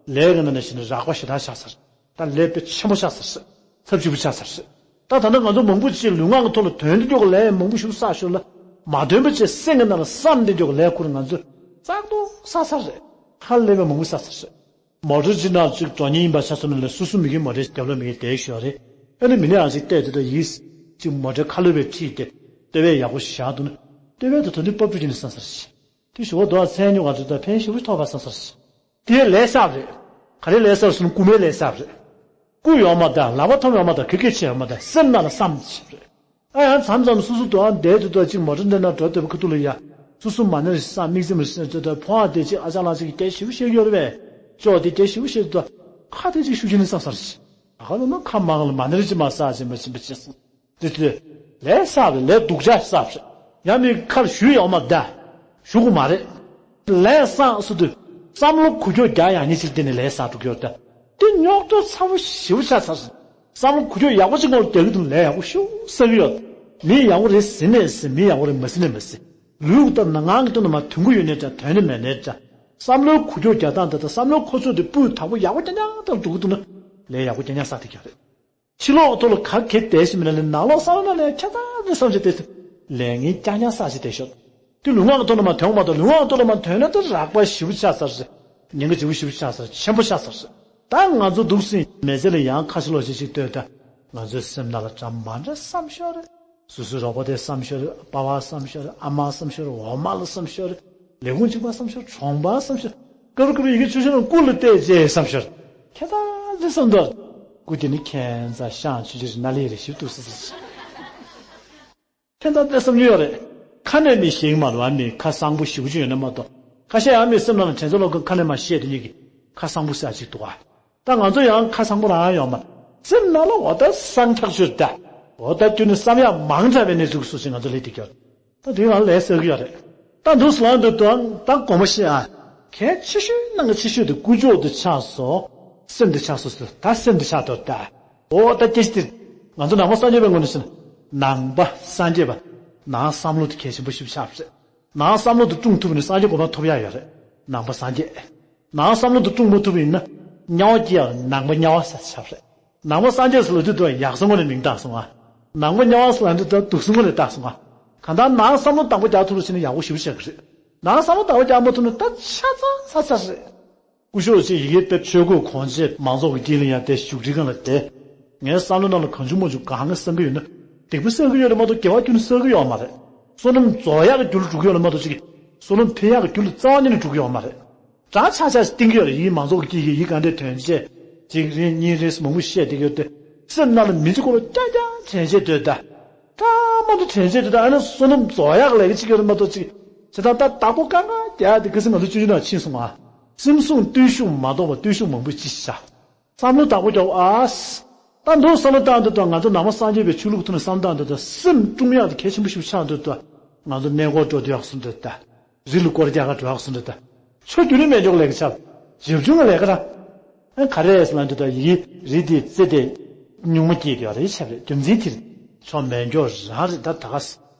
ལས་ཀྱི་ནང་ནས་ཤི་ན་རགས་པ་ཞེ་དྲག་ཆགས་ས་རེད། ད་ལས་དཔེ་ཆེན་པོ་ཆགས་ས་རེད། ཚབས་ཆེན་པོ་ཆགས་ས་རེད། ད་ད་ལྟ་ང་ཚོ་མང་པོ་ཅིག་ལུས་ངག་གི་ཐོག་ལ་དོན་དེ་འཇོག་ལས་མང་པོ་ཞིག་བསགས་ཞོར་ལ། མ་དོན་པ་ཅིག་སེམས་ཀྱི་ནང་ལ་བསམ་དེ་འཇོག་ལས་ཁུར་ང་ཚོས་བཙག་འདུག་བསགས་ས་རེད། ཁ་ལས་པའི་མང་པོ་བསགས་ས་རེད། མོ་ཊ་ཅིག་ནང་ཅིག་འགྲོ་མཁན་ཡིན་པ་ཆ་མཚོན་ན་ལས་སོ་སོ་མི་གི་མོ་ཊའི་རྒྱབ་ལ་མི་གི་བསྡད་ཞོར་རེད། ཨ་ནི་མི་ནི་ཡང་ཅིག་བལྟས་དེ་ད་ཡིས་ཅིག་མོ་ཊའི་ཁ་ལོ་བའི་ཁྲིད་དེ་ལྟེ་བའི་ཡག་པོ་ཞིག་བཞག་འདུག་ན། ལྟེ་བའི་དུ་དོན་དུ་པབ་ཏུ་ཅི་ནི་བསམ་ས་རེད། དེ་ཞུ་བ་དོ་ཚན་ཉུང་བ་དུ་ད་ཕན་ཞུ་བ་ཐོག་པ་བསམ་ས་རེད། དེ་ལས་བསགས་རེད། ག་རེ་ལས་བསགས་སོང་། རྐུ་མའི་ལས་བསགས་རེད། རྐུ་ཡོང་མ་ད། ལག་པ་ཐོབ་ཡོང་མ་ད། ག་གེ་བྱེད་ཡོང་མ་ད། སེམས་ནང་ལ་བསམ་བྱེད་རེད། ཨ་ཡང་མཚམས་མཚམས་སུ་སུ་དུ་ཨ་བསྡད་དུ་དུ་ཅིག་མོ་ཊ་འདྲ་ན་འགྲོ་སྡོད་པ་ཁུ་ཐུག་ལ་ཡ། སུ་སུ་མ་ཎི་རེ་བསགས། དམིགས་བརྩེ་མ་རེ་བསགས་དུ་དུ་ཕོ་བ་དེ་ཅིག་ཨ་ཅག་ལ་ཅིག་གི་དེ་ཞིབ་བཤད་ཡོད་རེད་པས། ཅོག་དེ་དེ་ཞིབ་བཤད་དུ་ཁ་དེ་ཅིག་ཤུགས་ཆེ་ནི་བསམ་ས་རེད། ཨ་ཁ་ལོ་ན་ཁ་མང་ལ་མ་ཎི་རེ་ཅིག་མ་བསགས་ཅིག་མ་ཕྱིན་པ་ཅིག་སོང་། དེ་དུས་ལས་བསགས་རེད། ལས་སྡུག་ཅག་བསགས་རེད། ཡང་མི་ཁར་ཞུ་ཡོང་མ་ད། ཞུ་གི་མ་རེད། ལས་བསགས་སུ་དུ་བསམ་བློ་འགུལ་སྐྱོད་རྒྱག་ཡག་ཉིད་ཅིག་དེ་ནི་ལས་བསགས་འགྲོ་གི་ཡོད་ད། དེ་རྙོག་དྲ་ཚ་བོ་ཞེ་པོ་ཆགས་ཚར་སོང་། བསམ་བློ་འགུལ་སྐྱོད་ཡག་པོ་ཅིག་ངོར་རྒྱག་གི་འདུག་ལས་ཡག་པོ་ཞེ་པོ་བསགས་ཀྱི་ཡོད། མི་ཡག་པོ་རེད་ཟེར་ནས་ཟེར། མི་ཡག་པོ་རེད་མ་ཟེར་ནས་མ་ཟེར། ལུས་ཀྱི་ད་ནང་ངང་གི་སྟེང་དུ་མ་དོན་གྱི་ཡོད་ནའི་འདྲ། དོན་ནི་མེད་ནའི་འདྲ། བསམ་བློའི་འགུལ་སྐྱོད་རྒྱག་སྟངས་དེ་དང་བསམ་བློའི་འཁོར་ཚོགས་དེ་སྤུས་དག་པོ་ཡག་པོ་རྐྱང་རྐྱང་དང་འགྲོ་གི་འདུག་ན། ལས་ཡག་པོ་རྐྱང་རྐྱང་བསགས་བསྡད་ཀྱི་ཡོད་རེད། ཕྱི་ལོགས་ཐོག་ལ་ག་གེ་བསྡད་ཤེས་མེད་ན་ལས་ནང་ལོགས་བསམ་བློ་ནང་ལས་ཁྱད་མཚར་ནས་བསམ་བྱས་བསྡད་ཚེ། ལས་ངན་རྐྱང་རྐྱང་བསགས་བྱས་བསྡད་ཤོག་དེ་ལུས་ངག་གི་ཐོག་ལ་མ་དོན་མ་གཏོགས་ལུས་ངག་གི་ཐོག་ལ་མ་དོན་ན་ད་རགས་པ་ཞེ་པོ་ཆགས་ཚར་ཟེར། ཉེན་ཁ་ལྗིད་པོ་ཞེ་པོ་ཆགས་ཚར། ཆེན་པོ་ཆགས་ཚར་ཟེར། ད་ང་ཚོ་འདུག་སེ་མི་ཚེ་ལ་ཡང་ཁ་ཕྱི་ལོགས་ཅིག་ཅིག་ལྟོས་ད། ང་ཚོའི་སེམས་ནང་ལ་འདྲ་མ་འདྲ་བསམ་ཤོར་རེད། སོ་སོའི་རོགས་པ་དེ་བསམ་ཤོར་རེད། པ་ཕ་བསམ་ཤོར་རེད། ཨ་མ་བསམ་ཤོར་རེད། འོག་མ་ལ་བསམ་ཤོར་རེད། ལས་ཁུངས་གཅིག་པ་བསམ་ཤོར། གྲོང་པ་བསམ་ཤོར། སྐབས་རེ་སྐབས་རེ་ཡི་གེ་ཆུ་ཤོར་ན་སྐུ་ལ་བལྟས་རྗེས་བསམ་ཤོར། ཁྱེད་ད་འདི་བསམ་འདུག་སྐུ་དེ་ནི་ཁྱད་མཚར་ཤངས་ཆུང་ཆུང་རེད། ན་ལི་རེད་ཞིབ་ཏུ་སི་སི། ཁྱེད་ད་འདི་བསམ་རྒྱུ་ཡོད་རེད། ཁ་ནས་མི་ཤེས་མ་རེད་བ། མི་ཁ་བཟང་པོ་ཞེ་པོ་ཅིག་ཡོད་ན་མ་གཏོགས། ཁ་ཤས་ཡང་མི་སེམས་ནང་ལ་དྲན་ཚོར་ལོག་གི་ཁ་ནས་མ་བཤད་དེ་ཉིད་ཀྱི་ཁ་བཟང་པོ་ཟེར་ཅིག་འདུག་བ། ད་ང་ཚོ་ཡང་ཁ་བཟང་པོ་རང་ཡོད་མ་རེད། སེམས་ནང་ལ་འོ་ད་སངས་ཐག་ཆོད་ད། འོ་ད་དུས་ནི་བསམ་ཡག་མང་དྲགས་པའི་གནས་ཚུལ་གྱི་སུ་ཞིག་ང་ཚོ་ལས་དེ་སྐྱོར། ད་དེ་རང་ལས་ཟེར་གི་ཡོད་རེད། ད་འདུག་སེ་ལངས་དུས་དང་ད་དགོངས་པ་བཞེས་ཨ། གལ་ཆེ་ཤོས་ནང་གི་ཆེ་ཤོས་དེ་ཀུན་སྤྱོད་དུ་ཆགས་སོ། སེམས་དུ་ཆགས་སོ་ཟེར། ད་སེམས་དུ་ཆགས་དོ་ད། འོ་ད་སྐད་ཆ་དེ། ང་ཚོ་ནང་པ་སངས་རྒྱས་པའི་ངོས་ནས་ཟེར་ན། ནང་པ་སངས་རྒྱས་པ། ནང་བསམ་བློ་དེ་གལ་ཆེན་པོ་ཞིག་ཆགས་པ་རེད། ནང་བསམ་བློ་དེ་བསྲུང་ཐུབ་ན་སངས་རྒྱས་གོ་འཕང་ཐོབ་ཡག་ཡོད་རེད། ནང་པ་སངས་རྒྱས། ནང་བསམ་བློ་དེ་བསྲུང་མ་ཐུབ་པ་ཡིན་ན། དམྱལ་བ་སྐྱེ་ཡག་ནང་པ་དམྱལ་བ་ཟེར་ཆགས་པ་རེད། ནང་པ་སངས་རྒྱས་ཟེར་ལབ་དུས་དུ་ཡག་ས་ངོས་ནས་མིང་བཏགས་སོང་ང་། ནང་པ་དམྱལ་བ་ཟེར་ལབ་དུས་དུ་སྡུག་ས་ངོས་ནས་བཏགས་སོང་ང་། གང་ལྟར་ནང་བསམ་བློ་བདག་པོ་རྒྱག་ཐུབ་རུ་ཕྱིན་ན་ཡག་པོ་ཞེ་པོ་ཞིག་རེད། ནང་བསམ་བློ་བདག་པོ་རྒྱག་མ་ཐུབ་ན་ད་ཆ་ཚང་ཚ་ཚ་རེད། སྐུ་ཞབས་ཅིག་ཡི་གེ་དཔེ་ཆོས་གོས་གོན་བྱས་མང་ཚོགས་ཀྱི་དཀྱིལ་ལ་ཡར་བསྡད། བཞུགས་ཁྲི་སྒང་ལ་བསྡད། ངའི་བསམ་བློ་ནང་ལ་གང་བྱུང་མང་བྱུང་གང་ག་བསམ་གྱི་ཡོད་ན། སྡིག་པ་བསགས་ཀྱི་ཡོད་རེད་མ་གཏོགས་དགེ་བ་ཁྱོན་ནས་བསགས་ཀྱི་ཡོད་མ་རེད། བསོད་ནམས་རྫོགས་ཡག་གི་རྒྱུ་ལ་འགྲོ་གི་ཡོད་རེད་མ་གཏོགས་ཅིག་བསོད་ནམས་འཕེལ་ཡག་གི་རྒྱུ་ལ་རྩ་བ་ཉིད་ནས་འགྲོ་གི་ཡོད་མ་རེད། གྲ་ཆ་ཆ་ཞིག་བསྟན་གྱི་ཡོད་རེད། ཡིད་མང་ཚོགས་ཀྱི་དཀྱིལ་གྱི་ཡིད་གང་འདྲས་དོན་བྱས། གཅིག་རེ་གཉིས་རེ་མང་པོ་བཤད་བསྡད་ཀྱི་ཡོད་དེ། སེམས་ནང་ལ་མི་ཚེ་ཁོ་ལ་རྐྱང་རྐྱང་དྲན་བྱས་སྡོད་ད། ཀ་མ་འདྲ་དྲན་བྱས་སྡོད་ད། ཨ་ནི་བསོད་ནམས་རྫོགས་ཡག་ལས་ཀ་ཅིག་ཡོད་རེད་མ་གཏོགས་ཅིག་བྱས་ཙང་ད་བདག་པོ་དཀའ་ངལ་རྒྱག་དེ་ཁ་སང་ང་ཚོ་སྤྱོད་ཡོན་ནང་ཕྱིན་སོང་ང་། སེམས་བཟང་བརྟུལ་ཞུགས་མ་གཏོགས་པ་བརྟུལ་ཞུགས་མང་པོ་ཅི་ཞིག་བྱ། བསམ་བློ་བདག་པོ་རྒྱག་ཨ། ད་མདོར་བསམ་བློ་བཏང་འདོད་དང་ང་ཚོ་ནང་པ་སངས་རྒྱས་པའི་ཆོས་ལུགས་ཐོག་ནས་བསམ་བློ་བཏང་འདོད་དང་སེམས་སྲུང་ཡག་དེ་གལ་ཆེན་པོ་ཞིག་ཆགས་འདོད་དང་ང་ཚོ་གནས་སྐོར་འགྲོ་འདོད་ཡག་སུ་འདོད་ད། རི་ལ་སྐོར་རྒྱག་ག་འགྲོ་ཡག་སུ་འདོད་ད། ཆོས་རྒྱུན་ནས་མེད་འཇོག་ལས་ཀ་ཆགས། རྗེ་བཙུན་གྱི་ལས་ཀ་ར། ཨ་ག་རེ་ཟེར་ན་འདོད་ད་ཡི་རི་དེ་རྩེ་དེ། གཉུག་མ་སྐྱེས་ཡོད་རེད་ཤག་རེད། རྒྱུ་མཚན་དེ་རེད། ཆོ་མེད་འགྱོ་རང་རེད། ད་ད་ག་ས་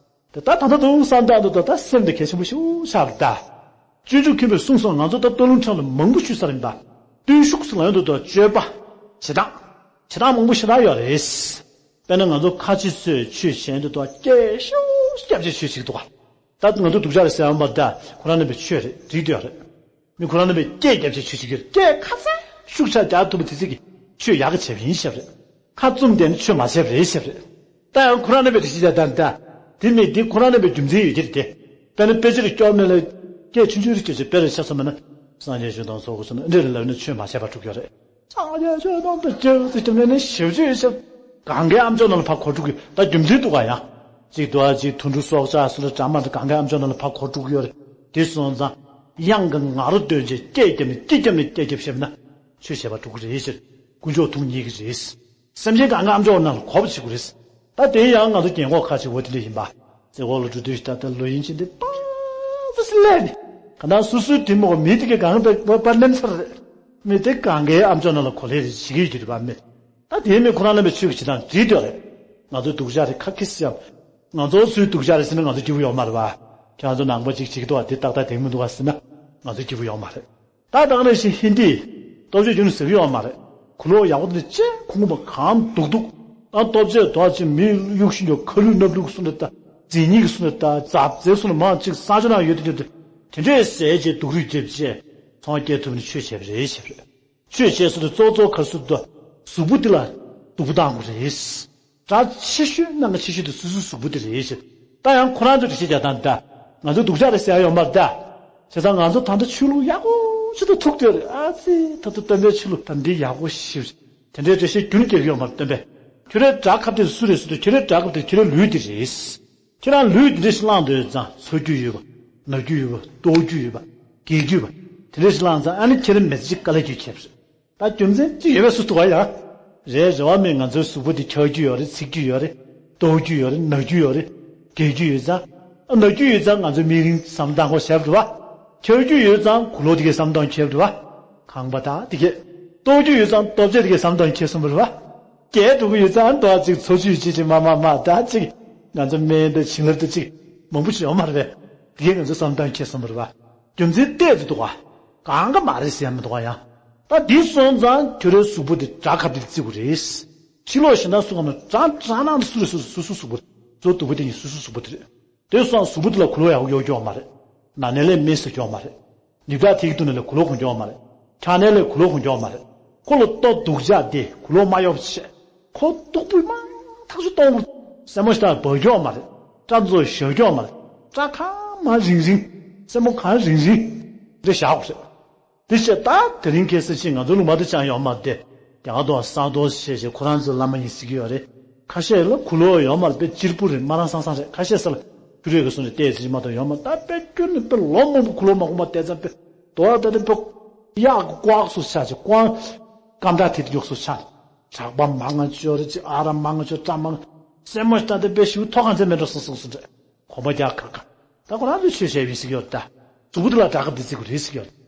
ད་ད་ད་ད་དུང་བསམ་སྟངས་འདུག་ད་ད་སེམས་དེ་གལ་ཆེན་པོ་ཞིག་ཆགས་རེད་ད། སྤྱོད་འཇུག་མཁན་པོས་གསུངས་སོང་། ང་ཚོ་ད་སྟོད་ལུང་འཁྲབ་ལ་མང་པོ་ཞུས་ས་རེད་ད། བརྟུལ་ཞུགས་སུ་ལ་ཡོང་དུས་ད་སྤྱོད་པ། བྱེད་སྟངས། བྱེད་སྟངས་མང་པོ་ཞེ་དྲག་ཡོད་རེད། དཔེར་ན་ང་ཚོ་ཁ་ཆེ་ཚོས་ཆོས་བྱེད་དུས་ད་སྐད་ཤུགས་རྒྱབ་བྱས་ཆོས་བྱེད་ཀྱི་འདུག་ག་ད་ང་ཚོ་སྡུག་ཅག་རེད་ཟེར་ཡོང་བ་ད་ཁོ་རང་རྣམ་པའི་ཆོས་རེད། འགྲིག་འདོད་རེད། མི་ཁོ་རང་རྣམ་པས་སྐད་རྒྱབ་བྱས་ཆོས་བྱེད་ཀྱི་རེད། སྐད་ཁ་ཚ་ཤུགས་ཆག་རྒྱག་ཐུབ་པ་དེ་ཚིག་གིས་ཆོས་ཡག་གི་བྱས་པ་ཡིན་ཞབས་རེད། ཁ་བཙུམ་བསྡད་ནས་ཆོས་མ་བྱས་པ་རེད་ཞབས་རེད། ད་ཡང་ཁོ་རང་རྣམ་པས་དེ་ཤེས་བྱ་ད་ད། དེ་མི་དེ་ཁོ་རང་རྣམ་པའི་རྒྱུ་མཚན་ཡོད་ཀྱི་རེད་དེ། དཔེར་ན་དཔེ་ཆ་རེ་སྐྱོར་མེད་ལ་སྐད་ཆུང་ཆུང་རེ་སྐྱོར་བྱས་དཔེ་རེ་ཆ་ཚང་མ་ན། སངས་རྒྱས་ཆོས་དང་ཚོགས་ཀྱི་ཚོགས་ན་འདྲེ་ལ་ལབ་ནས་ཆོས་མ་བྱས་པ་འགྲུབ་ཀྱི་རེད། སངས་རྒྱས་ཆོས་དང་དུ་ཅི་ཟེར་གྱི་མེད་ནས་ཞིབ་ཅིག་ཞིབ། གང་གའི་ཨམ་ཅོག་ནང་ལ་ཕར་གོ་འགྲོ་གི་ད་རྒྱུ་མཚན་འདུག་ག་ཡང་། གཅིག་འདུག་ཨ་གཅིག་དུད་འགྲོ་སྲོག་ཆགས་སུ་ལ་དྲ་མ་འདྲ་གང་གའི་ཨམ་ཅོག་ནང་ལ་ཕར་གོ་འགྲོ་གི་ཡོད་རེད། དེ་སོང་ཙང་། གཡང་གི་ང་རོ་འདོན་བྱས་སྐད་རྒྱབ་ནས་སྐད་རྒྱབ་ནས་སྐད་རྒྱབ་བྱས་པ་ན། ཆོས་བྱས་པ་འགྲུབ་ཀྱི་རེད་ཟེར། དཀོན་མཆོག་ཐུགས་མཉེས་ཀྱི་རེད། སེམས་ཅན་གང་གའི་ཨམ་ཅོག་ནང་ལ་གོ་བ་བྱེད་དགོས་རེད། ད་དེ་ཡང་ང་ཚོ་རྒན་གོག་ཁ་ཅིག་འོ་དེ་འདྲ་ཡིན་པ། རྩེ་འོག་ལ་འགྲོ་དུས་ད་ལྟ་ལོ་ཡིན་ཕྱིན་དེ་པ་ཙི་སི་ལས་ནི། ག་ན་སུ་སུའི་དེ་མོ་མི་དེ་གའི་གང་དེ་པ་པ་ལེན་ཚར་རེད། མི་དེ་གང་གའི་ཨམ་ཅོག་ནང་ལ་གོ་ལེ་རེ་བྱེད་ཀྱི་ཡོད་ཀྱི་རེད་པ་མི། ད་དེ་མི་ཁོ་རང་རྣམ་པའི་ཆོས་ཀྱི་བྱེད་སྟངས་འདི་འདྲ་རེད། ང་ཚོའི་སྡུག་ཅག་རེད་ཁ་ཁེ་སི་ཡམ། ང་ཚོ་སུའི་སྡུག་ཅག་རེད་ཟེར་ན་ང་ཚོ་སྐྱིད་པོ་ཡོད་མ་རེད་པ། ཁྱེད་ཚོ་ནང་པ་ཅིག་བྱེད་ཀྱི་འདུག་བ་དེ་ཏག་ཏག་དེང་མི་འདུག་བ་ཟེར་ན་ང་ཚོ་སྐྱིད་པོ་ཡོད་མ་རེད། ད་དེ་ནང་བཞིན་ཧིན་དི། སྟོབས་ཆེ་རྒྱུ་ནི་ཟེར་གྱི་ཡོད་མ་རེད། གུ་ལོག་ཡག་པོ་དེ་ཅི་ཁུངས་པ་གང་སྡུག་སྡུག་ཨ་སྟོབས་ཆེ་དོག་ཅིག་མི་གཡུག་ཤིང་གྱོ་ཁ་ལུད་སྣབས་ལུག་གསུམ་རེ་ད། རྫས་སྙིགས་གསུམ་རེ་ད་རྫ་རྫས་གསུམ་རེ་མང་ཅིག་ས་ཆ་ནང་ཡོད་དེ་ཡོད་དེ། དེ་འདྲས་ཟས་བྱས་སྡུག་རུས་རྒྱབ་བྱས། ཚོང་སྐྱེལ་ཐུབ་ནས་ཆོས་བྱས་པ་རེད་ཞེས་པ་རེད། ཆོས་བྱས་སུ་དེ་གཙོ་གཙོ་ག་སུ་དུ་གཟུགས་པོ་དེ་ལ་སྡུག་པོ་བཏང་དགོས་རེད། གྲགས་ཆེ་ཤོས་གནད་འགག་ཆེ་ཤོས་དེ་སོ་སོའི་གཟུགས་པོ་དེ་རེད་ཞེས། ད་ཡང་ཁོ་རང་ཚོ་འགྲེལ་བཤད་རྒྱག་སྟངས་ད། ང་ཚོ་སྡུག་ཅག་རེད་ཟེར་ཡ་ཡོད་མ་རེད་ད། བྱས་ཙང་ང་ཚོ་ད་ལྟ་ཆོས་ལུགས་ཡག་པོ་ཞིག་ཏུ་ཐུག་བསྡད་རེད། ཨ་ཙི་ད་ལྟ་སྟོན་པའི་ཆོས་ལུགས་ད་འདི་ཡག་པོ་ཞིག་རེད། དེ་འདྲའི་འགྲེལ་བཤད་རྒྱུན་རྒྱག་གི་ཡོད་མ་རེད་སྟོན་པས། ཁྱོད་རའི་དགྲ་ཁ་དེ་སུ་རེད་ཟེར་དུས་ཁྱོད་རའི་དགྲ་ཁ་དེ་ཁྱོད་རའི་ལུས་དེ་རེད། ཁྱེད་རང་ལུས་འདི་འདྲ་ཞིག་བླངས་འདོད་ཙང་འཚོ་རྒྱུ་ཡོད་པ། ན་རྒྱུ་ཡོད་པ། ལྟོགས་རྒྱུ་ཡོད་པ། རྒས་རྒྱུ་ཡོད་པ། དེ་འདྲ་ཞིག་བླངས་ཙང་ཨ་ནི་ཁྱེད་རང་མི་ཚེ་གཅིག་དཀའ་ལས་ཁྱོད་ཁྱེར་རེད། ད་རྒྱུ་མཚན་ཅི་ཡོད་པའི་སུ་ཐུག་པ་ཡང་། རེད་རེ་བ་མེད། ང་ཚོའི་གཟུགས་པོ་འདི་འཁྱག་རྒྱུ་ཡོད་རེད། ཚིག་རྒྱུ་ཡོད་རེད། ལྟོགས་རྒྱུ་ཡོད་རེད། ན་རྒྱུ་ཡོད་རེད། རྒས་རྒྱུ་ཡོད་ཙང་། ཨ་ན་རྒྱུ་ཡོད་ཙང་ང་ཚོའི་མིག་རིང་བསམ་བློ་བཏང་དགོས་བྱས་པ་རེད་བ། འཁྱག་རྒྱུ་ཡོད་ཙང་གུ་ལོག་དེ་གའི་བསམ་བློ་བཏང་འཁྱེར་བ་རེད་བ། ཁང་པ་དང་དེ་གས། ལྟོགས་རྒྱུ་ཡོད་ཙང་ལྟོ་ཆས་དེ་གའི་བསམ་བློ་བཏང་འཁྱེར་སོང་བ་རེད་བ། རྒས་འགྲོ་གི་ཡོད་ཙང་ཏོག་ཅིག་འཚོ་བཅུད་ཅིག་ཅིག་མ་མ་མ་ད་ཅིག་ང་ཚོ་སྨན་དང་བྱིན་རླབས་དང་ཅིག་མང་པོ་ཞིག་ཡོད་མ་རེད་པས། དེ་གས་ང་ཚོ་བསམ་བཏང་འཁྱེར་སོང་བ་རེད་བ། རྒྱུ་མཚན་ཏོག་ཙམ་འདུག་བ། གང་ག་མ་རེད་ཟེར་ཡ་མི་འདུག་བ་ཡང་། ད་འདི་སོང་ཙང་ཁྱོད་རའི་གཟུགས་པོ་འདི་དགྲ་ཁབ་འདི་བརྩི་དགོས་རེད། ཕྱི་ལོགས་གཞན་དག་སུ་གང་ན་དགྲ་དགྲ་ནང་དུ་སུ་རེད་སུ་སུ་སུ་གཟུགས་པོ་རེད། གཟུགས་སྡུག་པོ་དེ་ཉིད་སུ་སུ་གཟུགས་པོ་དེ་རེད། དེ་སོང་གཟུགས་པོ་དེ་ལ་གུ་ལོག་ཡག་པོ་གཡོག་རྒྱུ་ཡོད་མ་རེད། ན་ནས་ལས་མེ་སུ་རྒྱུ་ཡོད་མ་རེད། ལིབ་ཏ་ཐིག་ཏུ་ནས་ལས་གུ་ལོག་གོན་རྒྱུ་ཡོད་མ་རེད། ཁྲག་ནས་ལས་གུ་ལོག་གོན་རྒྱུ་ཡོད་མ་རེད། ཁོ་ལ་ལྟོ་སྡུག་ཅག་དེ་གུ་ལོག་མ་གཡོག་བྱས། ཁོ་སྟུག་པོའི་མ་ཐག་ཆོད་གཏོང་དགོས། སེན་མོ་ཞིག་ལྟར་འབག་རྒྱུ་ཡོད་མ་རེད། སྐྲ་ཚོ་བཞར་རྒྱུ་ཡོད་མ་རེད། སྐྲ་གང་མང་རིང་རིང་། སེན་མོ་གང་རིང་རིང་། རེ་བཞག་དགོས་རེད། དེ་བྱས་ད་དེ་རིང་ཁ་སང་ཕྱིན་ང་ཚོ་ལུང་པ་དེ་ཅང་ཡོད་མ་རེད་དེ། རྒྱ་གར་དུ་ས་རྡོ་ཞེས་བྱས་ཁོ་རང་ཚོའི་བླ་མ་ཡིན་ཟེར་གྱི་ཡོད་རེད། ཁ་ཤས་ལ་གུ་ལོག་ཡོད་མ་རེད་པས་གཅེར་བུ་རེད་མ་རང་སང་སང་རེད། ཁ་ཤས་ས་ལ་ཁྱུ་རེ་གི་སོང་རེད་བལྟས་ཟེར་གྱི་མ་གཏོགས་ཡོད་མ་རེད། ད་དཔེ་ཁྱོན་ནས་དཔེ་ལོ་མང་པོ་གུ་ལོག་མ་གོན་པ་བལྟས་ཙང་དཔེ་དོ་བ་ད་དེ་དཔེ་གཡག་གི་ལྐོག་སུ་ཆགས་ཀྱི་ལྐོག་སྐམ་དྲག་དེ་དེ་མགྱོགས་སུ་ཆགས། གྲགས་པ་མང་ང་ཅོ་རེད་ཅི་ཨ་ར་མང་ང་ཅོ་སྐྲ་མང་སེན་མོ་ཞིག་ད་དེ་དཔེ་ཞིག་ཐོག་ཁང་ཚན་མེད་འགྲོ་སོང་སོང་སོང་རེད། གོམ་པ་རྒྱག་ཁ་ཁ། ད་ཁོ་རང་ཚོས་ཆོས་བཤད་ཡིན་ཟེར་གྱི་ཡོད་ད། གཟུགས་པོ་འདི་ལ་དགྲ་ཁབ་འདི་བརྩི་དགོས་རེད་ཟེར་གྱི་ཡོད།